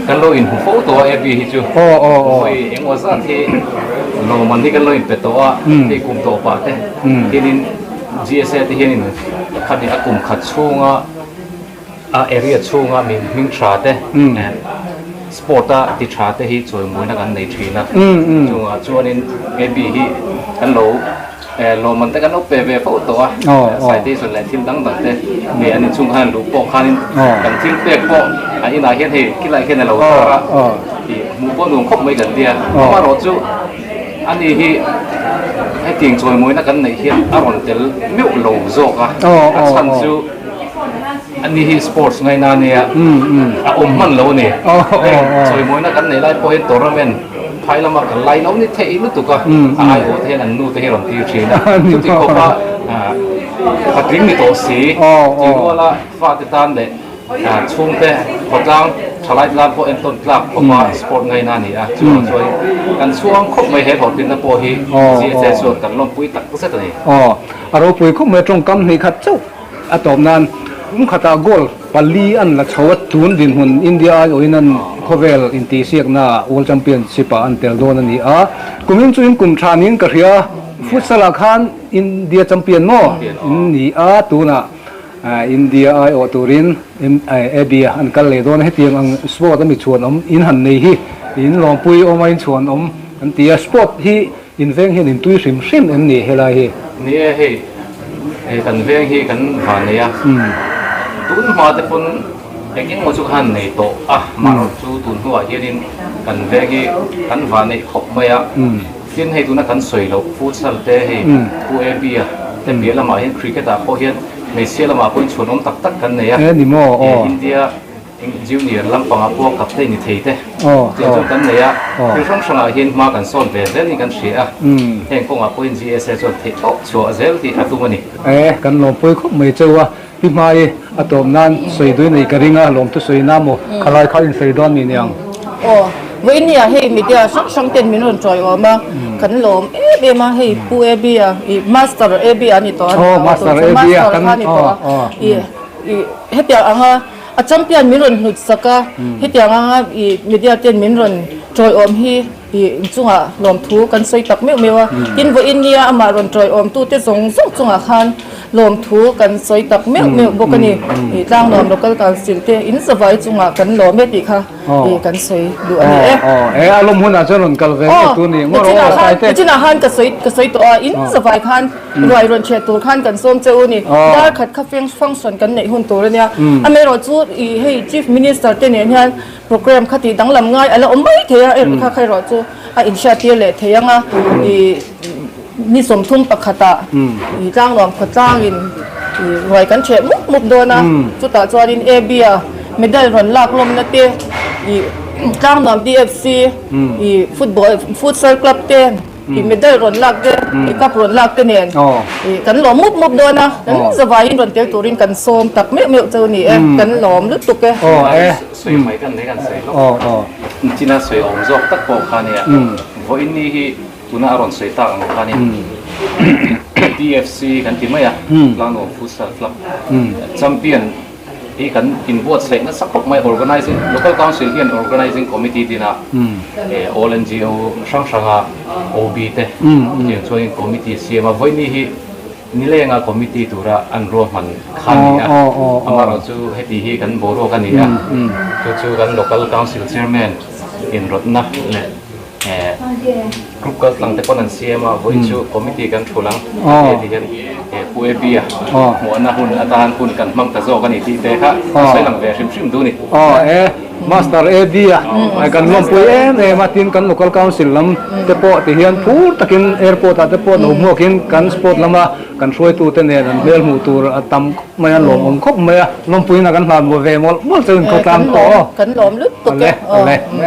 kan lo inhmu fo tawh a AB hi chu vawi engemaw zat hi lawmman hi kan lo inpe tawh a, hei kum tawh pah te hianin GSA te hianin khami a kum khat chhunga A area chhunga min hming tha te sport a ti tha te hi chawimuina kan nei thin a, chungah chuanin AB hi kan lo lawmman te kan lo pe ve fo tawh a, citation leh thil dang dang te hei an inchhung khan luh pawh khanin kan thil pek pawh an inah hian hei khilai hian a lo tar a, ih hmuh pawh nuam khawp mai kan tia, amaherawhchu ani hi hetiang chawimuina kan neih hian a rawn tel meuh lo zawk a, a chhan chu. Ani hi sports ngaina ania a awm hman lo a ni. Heng chawimawina kan nei lai pawh hian tournament phai lama kan lai lo ni theih lutuk a, a aiawh te hian an nu te hi rawn tir thin a. Chuti khawpa patling ni tawh si tih ruala fate tan leh chhungte khawtlang thalai te tan pawh entawn tlak khawpa sport ngaina a ni a. Chuvang chuan kan chhuang khawp mai he hlawhtlinna pawh hi GSA chuan kan lawmpui tak zet a ni. A ropui khawp mai tawngkam hnih khat chauh. A tawp nan kum khatah goal pali an la chho a, tun dinhmun India aiawhin an khawvel intihsiakna World Championship ah an tel dawn a ni a. Kumin chu in kum tha niin ka hria, futsal ah khan India champion maw in ni a, tunah India aiawh turin AB ah an kal leh dawn a, hetiang ang sport a mi chhuanawm in han nei hi in lawmpui awm a in chhuanawm an ti a, sport hi In veng hian in tui hrim hrim em ni helai hi? Ni e hei, hei kan veng hi kan van nei a, tun hma te pawn eng eng maw chu khan nei tawh a, mahrawh chu tun hnuah hianin kan veng hi kan van neih khawp mai a, tin hei tuna kan sawi loh futsal te hei Pu AB a te piah lamah hian cricket ah pawh hian hmeichhia lamah pawhin chhuanawm tak tak kan nei a, India Junior lampangah pawh captain ni thei te tiang chuan kan nei a, thil hrang hrangah hian hma kan sawn ve zel in kan hria a, heng kawngah pawhin GSA chuan theih tawp chhuah zel tih a tum a ni. E, kan lawmpui khawp mai cheu a, pi hmai a tawp nan sawi dui nei ka ring a, lawmthu sawi na maw khalai kha in sawi dawn mi niang. Aw, vawiin ah hei media hrang hrang ten min rawn tawi awm a, kan lawm em em a, hei Pu AB a, i Master AB a ni tawh a, Master kha a ni tawh a, i hetiang anga A champion min rawn hnut sak a, hetiang anga i media ten min rawn tawiawm hi i inchungah lawmthu kan sawi tak meuh meuh a. Tin, vawiin nia amah rawn tawiawm tute zawng zawng chungah khan lawmthu kan sawi tak meuh meuh bawk a ni. I Tlangnuam Local Council te in zavai chungah kan lawm e tih kha i kan sawi duh a ni e. Aw, e a lawm hunah chuan rawn kal ve ngei tur ni. Aw, nachinah khan ka sawi ka sawi tawh a, in zavai khan Ruai rawn chhiat tur khan kan sawm che u ni. Dar khat kha function kan neih hun tur a nia. Amaherawh chu ih hei Chief Minister te nen hian programme kha tih danglam ngai a la awm mai thei a, erawh kha kha erawh chu a inhriat tir leh thei ang a. Ih ni 31 ah ih Tlangnuam khawtlangin. Ruai kan ṭheh mup mup dawn a, chutah chuanin AB-a medal rawn lak lawmna te, ih Tlangnuam DFC, ih football futsal club te, ih medal rawn lak te, ih cup rawn lak te nen ih kan lawm mup mup dawn a, kan zavaiin rawn tel turin kan sawm tak meuh meuh chu ni e, kan lawm lutuk e. Sawi mai kan nei kan sawi lawk. China sawi awm zawk tak pawh kha nia, vawiin ni hi Tuna a rawn sawi tak ang khanin TFC kan ti mai a, Tlangnuam Futsal Club champion hi kan inbuatsaih nasa khawp mai, organizing local council hian organizing committee dina all NGO hrang hranga OB te chutiang chuanin committee siam a, vawiini hi nilenga committee tura an ruahman kha a ni a, amaherawhchu heti hi kan boruak a ni a, chu chu kan local council chairman inrawtna leh Group kal tlang te pawn an siam a, vawiin chu committee kan thul ang heti ti hian Pu Abby-a hmuahna hun atan hun kan hmang ta zawk a ni tih te kha a sawi lang ve hrim hrim duh a ni. Aw e, Master Abby-a kan lawmpui em em a, tin kan local council lam te pawh ti hian phur takin airport ah te pawh lo hmuakin kan sport lama Kan hruaitute nen an hmel hmuh tur a tam khawp mai a, lawmawm khawp mai a, lawmpuiin a kan hlan maw ve mawlh mawlh chu in khawtlang tawh aw. Kan lawm lutuk e. Ale, ale.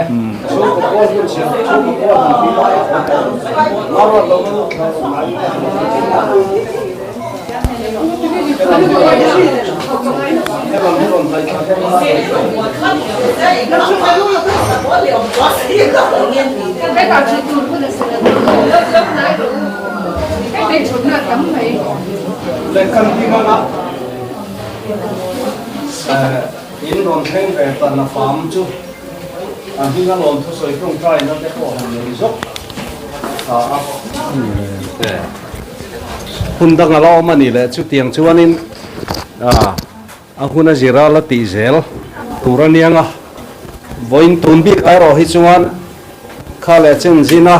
Lehkhan hming anga in rawn thleng ve ta na fam chu a hming a lawm thusawi tawngtaina te pawh han nei zawk ta a. Hun dang a la awm a nih leh chutiang chuanin a hun a zir a la tih zel tur a niang a, vawiin tun bik erawh hi chuan kha leh chen zina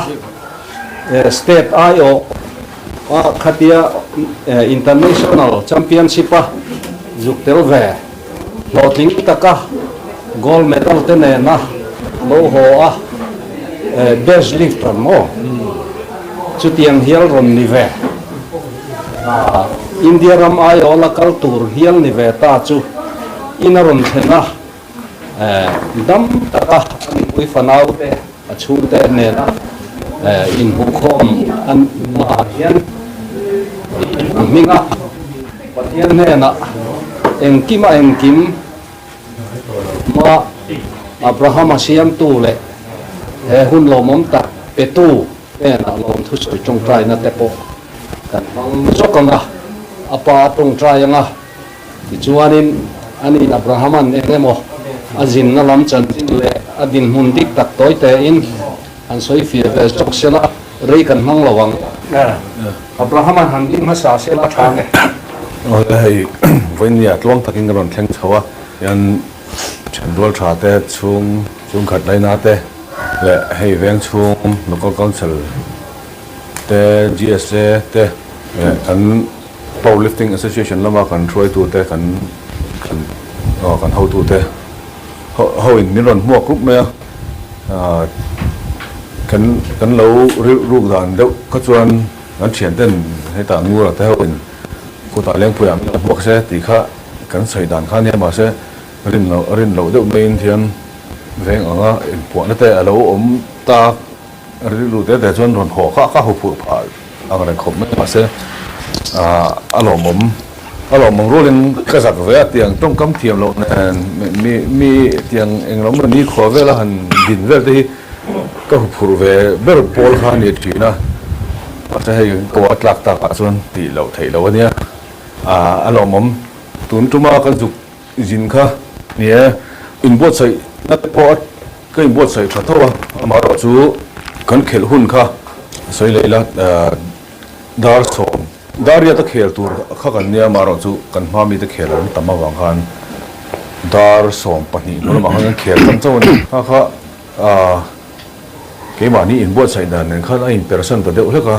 state aiawh a khatia international championship a zuk tel ve hlawhtling taka gold medal te nena lo haw a best lifter maw chutiang hial rawn ni ve. India ram aiawh la kal tur hial ni ve ta chu in a rawn thlen a, dam taka a nupui fanau te a chhungte nena inhmuhkhawm a hmaah hian a hming a, Pathian hnenah engkim a engkim hma Abrahama siamtu leh he hun lawmawm tak petu hnenah lawmthusawi tawngtaina te pawh kan hmang zawk ang a, a pa a tawngtai ang a, tichuanin ani Abrahama'n eng emaw a zinna lam chanchin leh a dinhmun dik tak tawi tein han sawi fiah ve zawk sela rei kan hmang lo ang. Abrahama'n han ding hmasa sela tha nge? Awle hei vawinia tluang takin ka rawn thleng chho a, hian thenrual tha te chhung chhungkhat laina te leh hei veng chhung local council te GSA te leh kan Power Lifting Association lama kan hruaitute kan kan aw kan hotute ho ho in min rawn hmuak rup mai a ah kan kan lo rilh ruk dan deuh kha chuan kan thian ten hetah Ngura te ho in khutah Lengpuiah min lo hmuak se tih kha kan sawi dan kha nia mahse rin loh rin loh deuh maiin hian veng anga inpuahna te a lo awm tak. Rilru te te chuan rawn haw kha ka huphurh phah ang reng khawp mai mahse a lawmawm a lawmawm rualin ka zak ve a tiang tawngkam thiam loh nen mi mi tiang englo maw ni khua vela han din vel te hi ka huphurh ve ber pawl kha a ni thin a mahse hei ko a tlak tak ah chuan tih loh theih loh a nia a lawmawm tun tuma ka zuk zin kha ni e inbuatsaih na te pawh a Ka inbuatsaih tha tho a, amaherawh chu kan khelh hun kha sawi leh ila dar sawm, dar riat a khel tur kha kan nia, amaherawh chu kan hma mite khel an tam avang khan dar 12 hnu lamah khan kan khel tam chauh a ni. Kha kha keimahni inbuatsaih dan nen khan a inpersan ta deuh hlek a,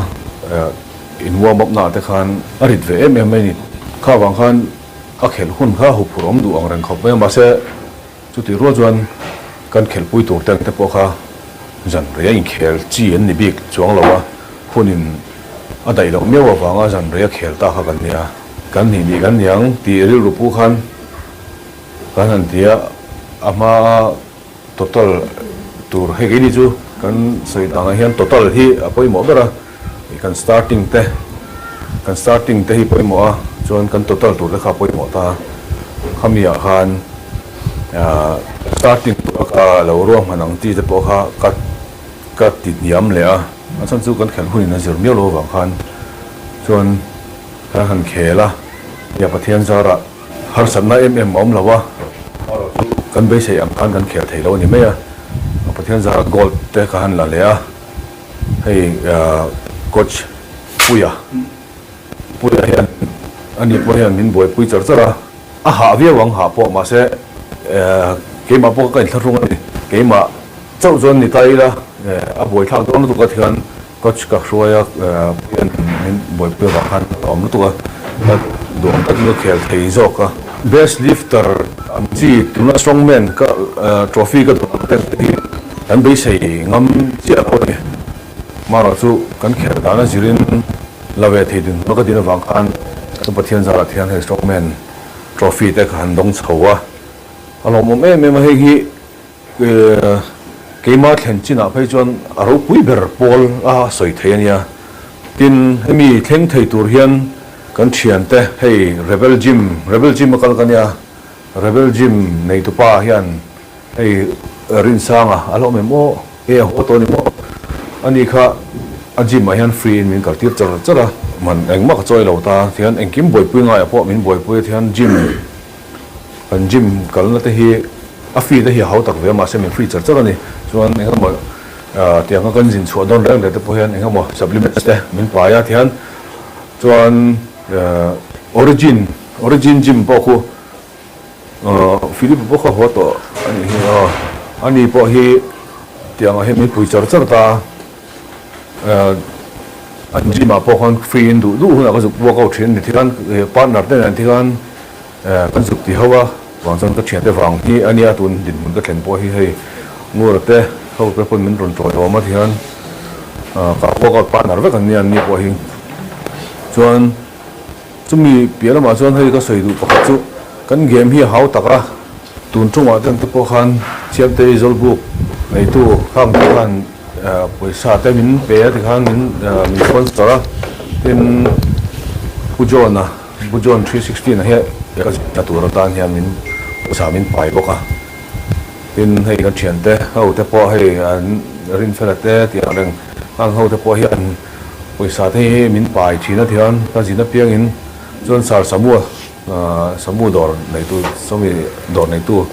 in warm up naah te khan a rit ve em em mai a ni. Kha avang khan a khelh hun kha huphurh awm duh ang reng khawp mai a, mahse, Chutih rual chuan kan khelhpui tur te te pawh kha zan rei a inkhel chi an ni bik chuang lo a, hunin a daih loh miau avanga zan rei a khel ta kha kan nia. Kan hnih nih kan niang tih rilru pu khan kan han ti a, a hmaa total tur hei keini chu kan sawi dangah hian total hi a pawimawh ber a, kan starting te kan starting te hi pawimawh a, chuan kan total tur te kha a pawimawh ta a, khami ah khan starting tur a ka lo ruahman ang chi te pawh kha ka ka ti hniam leh a, a chhan chu kan khelh hunin a zir miau lo avang khan chuan Kan han khel a, nia Pathian zarah harsatna em em a awm lo a, kan beisei ang khan kan khel thei lo a ni mai a, Pathian zarah gold te ka han la leh a, hei coach Puia, Puia hian ani pawh hian min buaipui char char a, a hah viau ang hah pawh mahse keimah pawh ka inthlahrung a ni, keimah chauh chuan ni ta ila a buaithlak dawn lutuk a thian Coach ka hruai a, Puia'n min buaipui avang khan a awm lutuk a, ka duhawm takin ka khel thei zawk a. Best lifter ang chi tuna strongman ka trophy ka duh ang te hi kan beisei ngam chiah lo a ni. Marawh chu kan khel dan a zirin la ve thei dinhmun a ka din avang khan kan Pathian zarah thian hei strongman trophy te ka han dawng chho a, a lawmawm em em a hei hi. Keimah thlen chinah phei chuan a ropui ber pawl a sawi thei a nia. Tin, hemi thleng thei tur hian kan thiante hei Rebel Gym, Rebel Gym a kal ka nia, Rebel Gym neitupa hian hei Rinsanga a la awm em aw, e a haw tawh a ni maw? Ani kha a gym ah hian free in min kal tir char char a, man engmah ka chawi lo ta, tihian engkim buaipui ngaiah pawh min buaipui a, tihian gym Kan gym kalna te hi a fee te hi a hau tak ve a mahse min free char char a ni. Chuan eng emaw tiang kha kan zin chhuah dawn reng leh te pawh hian eng emaw supplements te min pai a tihian chuan origin origin gym pawh khu Philip pawh kha haw tawh a nih hi aw ani pawh hi tiang ah hian min pui char char ta a an gym ah pawh khan free in duh duh hunah ka zuk workout thin a ni tikhan partner te nen tikhan Kan zuk ti ho a, vang chuan ka thiante vang hi a nia tun dinhmun ka thlen pawh hi hei Ngura te ho te pawn min rawn tawiawm a tihian ka workout partner vek an nia an ni pawh hi. Chuan chumi piah lamah chuan hei ka sawi duh pakhat chu kan game hi a hau tak a, tun tungah te te pawh khan Siamtei Zawlbuk neitu khang te khan pawisa te min pe a tikhan min min sponsor a, tin Pu John-a Pu John 316 a hi ka zirna tur atan hian min pawisa min pai bawk a, tin hei kan thiante ho te pawh hei an rinfela te tih ang reng ang ho te pawh hian pawisa te hi min pai thin a tihian ka zin apiangin chuan Sir Samua Samu dawr neitu sawmi dawr neitu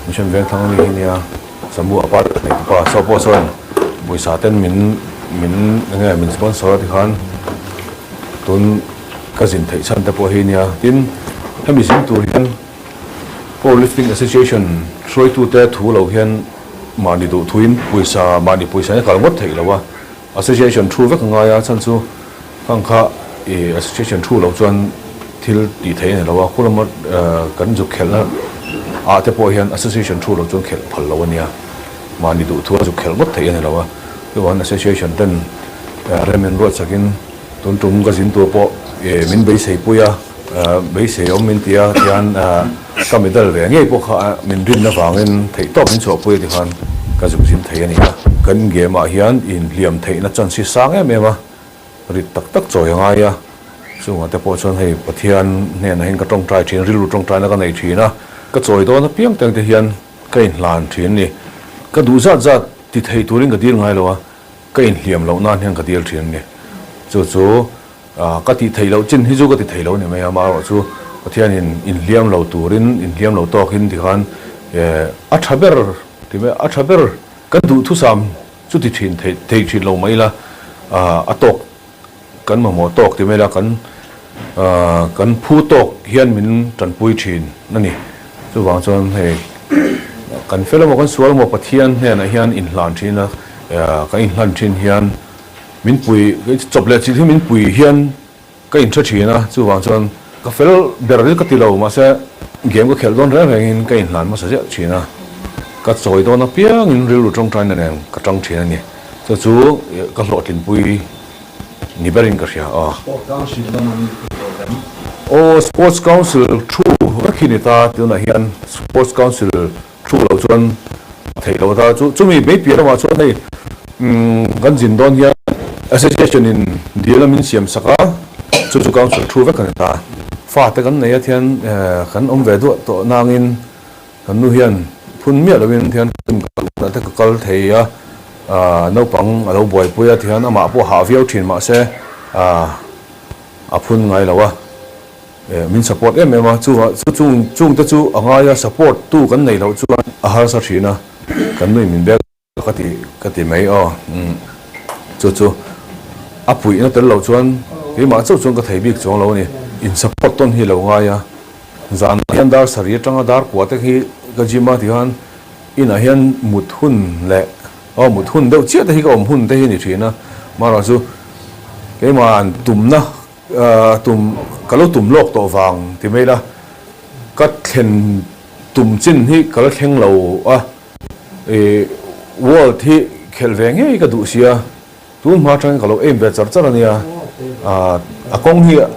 Mission Vengthlang ami hi nia Samu apartment neitu pa saw pawh sawn pawisa ten min min enge min sponsor a tikhan tun Ka zin theih chhan te pawh hi nia. Tin, hemi zin tur hian Powerlifting Association hruaitute thu lo hian mahni duh thuin pawisa, mahni pawisa hi a kal ngawt theih lo a. Association thu vek a ngai a, chhan chu khang kha i association thu lo chuan thil tih theih a ni lo a. Khu lama kan zuk khelhna ah te pawh hian association thu lo chuan khelh phal lo a nia. Mahni duh thu a zuk khelh ngawt theih a ni lo a. Chuvangin association ten rem in ruat sakin Tun tum ka zin tur pawh min beisei pui a, beisei awm min ti a, tihian ka medal ve ngei pawh kha min rinna vangin theih tawp min chhuah pui a tikhan ka zuk zin thei a ni a. Kan game ah hian inhliam theihna chance hi sang em em a, rit tak tak chawi a ngai a, chungah te pawh chuan hei Pathian hnenah hian ka tawngtai thin, rilru tawngtaina ka nei thin a, ka chawi dawn apiang teng te hian ka inhlan thin a ni. Ka duh zat zat ti thei turin ka dil ngai lo a, Ka inhliam loh nan hian ka dil thin a ni. Chu chu ka tih theih loh chin hi chu ka ti thei lo a ni mai a, amaherawh chu Pathianin inhliam lo turin, inhliam lo tawkin tikhan a tha ber ti mai a, a tha ber kan duhthusam chu ti thin thei thei thin lo mai ila, a tawk kan mamawh tawk ti mai ila kan kan phu tawk hian min tanpui thin a ni. Chuvang chuan hei kan fel emaw kan sual emaw Pathian hnenah hian inhlan thin a, kan inhlan thin hian min pui chawp leh chilh hi min pui hian ka inhre thin a, chuvang chuan ka fel ber hi ka ti lo mahse game ka khelh dawn reng rengin ka inhlan hmasa ziah thin a, ka chawi dawn apiangin rilru tawngtaina nen ka tang thin a ni. Chu chu ka hlawhtlinpui ni berin ka hria a. Sport council lama mi i hlawh em? Aw Sports Council thu vek hi ni ta, tunah hian Sports Council thu lo chuan a theih loh ta. Chu chumi mai piah lamah chuan hei kan zin dawn hian Association in dil a min siam sak a, chu chu Council thu vek a ni ta. Fate kan nei a thian kan awm ve duah tawh nangin Kan nu hian phun miah loin thian ka te ka kal thei a, naupang a lo buaipui a tihian amah pawh hah viau thin mahse a phun ngai lo a, min support em em a, chu chung chung te chu a ngai a support tu kan neih loh chuan a harsa thin a, kan nuin min bek Ka ti ka ti mai aw. Umm chu chu a puihna tel loh chuan keimah chauh chuan ka thei bik chuang lo a ni. In support tawn hi lo ngai a, zanah hian dar sarih atanga dar kua te hi ka gym a tikhan inah hian mut hun leh aw mut hun deuh chiah te hi ka awm hun te hi a ni thin a, marawh chu keimahan tumna tum ka lo tum lawk tawh vang ti mai ila ka thlen tum chin hi ka la thleng lo a. I world hi khelh ve ngei ka duh sia, tun hma atangin ka lo aim ve char char a nia, a kawng hi a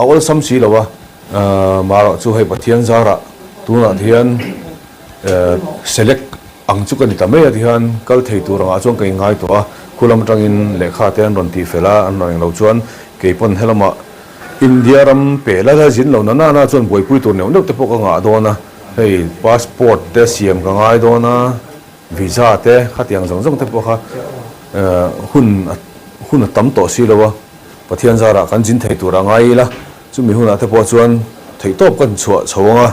awlsam si lo a, marawh chu hei Pathian zarah tunah hian select ang chu ka ni ta mai a tihian kal thei tur angah chuan ka inngai tawh a, khu lam atangin lehkha te an rawn tih fel a, an rawn englo chuan keipawn helamah India ram pe la la zin lo na nana chuan buaipui tur neuh neuh te pawh ka ngah dawn a. Hei passport te siam ka ngai dawn a, visa te khatiang zawng zawng te pawh kha hun hun a tam tawh si lo a, Pathian zarah kan zin thei tur a ngai ila, chumi hunah te pawh chuan theihtawp kan chhuah chho ang a,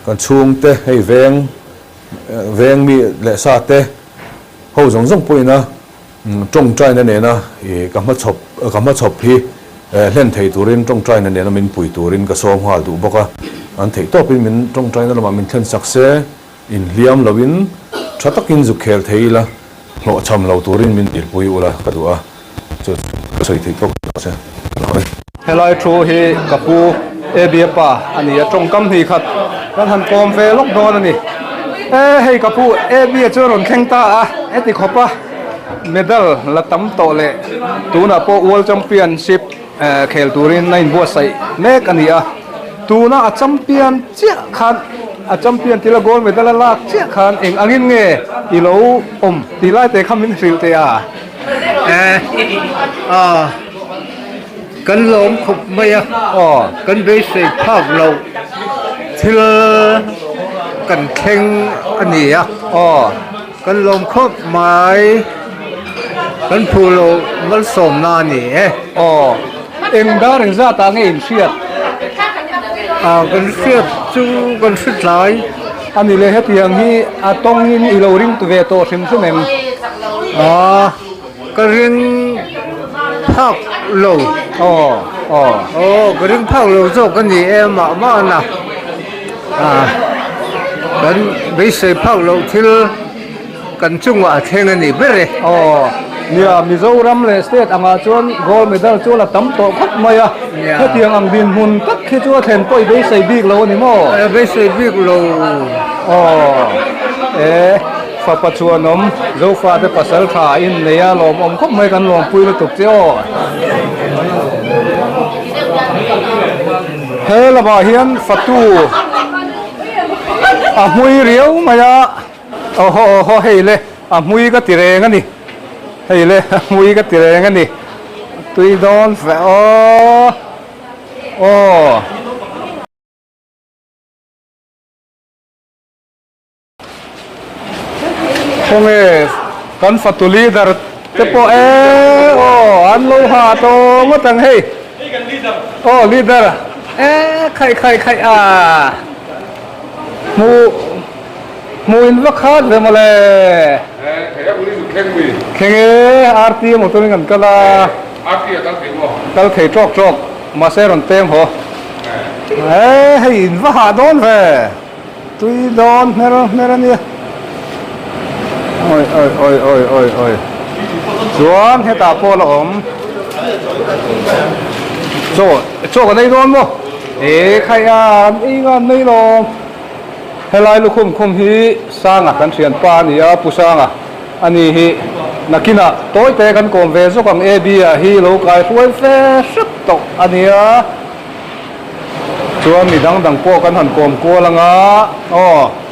kan chhungte hei veng veng mi leh sa te ho zawng zawng pawhin a Tawngtaina nena ka hmachhawp ka hmachhawp hi hlen thei turin tawngtaina nena min pui turin ka sawm nghal duh bawk a, an theih tawpin min tawngtaina lamah min thlen sak se, inhliam loin tha takin zuk khel thei ila, hlawhchham lo turin min tirpui ula ka duh a, chu ka sawi theih tawk lo che ka lo e. Helai thu hi ka pu Abia pa a ni a, tawngkam hnih khat kan han kawm ve lawk dawn a ni. E hei ka pu Abia chu a rawn thleng ta a, heti khawp a medal la tam tawh leh tunah pawh World Championship khel turin a inbuatsaih mek a ni a, tuna a champion chiah khan a champion tila gold medal a lak chiah khan eng angin nge i lo awm tih lai te kha min hrilh teh a. E a. Kan lawm khawp mai a, kan beisei phak loh thil kan thleng a ni a, kan lawm khawp mai, kan phu loh malsawmna a ni e. Aw, eng dar engzat ah nge in hriat? A, kan hriat chu kan hre tlai. A ni le, hetiang hi a tawngin i lo ring ve tawh hrim hrim em? A. Ka ring phak lo. Aw aw. Aw ka ring phak lo zawk a ni e mah mah na. Ah kan beisei phak loh thil kan chungah a thleng a ni ber e. Aw nia Mizoram leh state angah chuan gold medal chu la tam tawh khawp mai a. Hetiang ang dinhmun tak hi chu a thlen pawh i beisei bik lo a ni maw? Beisei bik lo. Aw e. Fapa chuanawm Zofate pasal tha a innei a, lawmawm khawp mai kan lawmpui lutuk che aw. He lamah hian fatu a hmui riau mai a, awhaw awhaw hei le a hmui ka ti reng a ni, hei le a hmui ka ti reng a ni, tui dawn fe aw aw. Khawnge kan fatu leader te pawh e aw an lo ha tawh ngawt ang hei aw leader e khaih khaih khaih a hmuh hmuh in va khat ve mawle thleng e RT motor in kan kal a kal thei tawk tawk mahse rawn peng haw e hei in va hah dawn ve. Tui dawn hmer hmer a nia. Oi oi oi oi oi oi. Chuan hetah pawh la awm. Chaw chaw kan ei dawn maw? E khai a an ei nga an nei lo. Helai lukhum khum hi Sanga kan thianpa a ni a, Pu Sanga a ni hi. Nakinah tawite kan kawm ve zawk ang AB ah hi lo kai hruai fe hrep tawh a nia. Chuan mi dang dang pawh kan han kawm kual anga aw.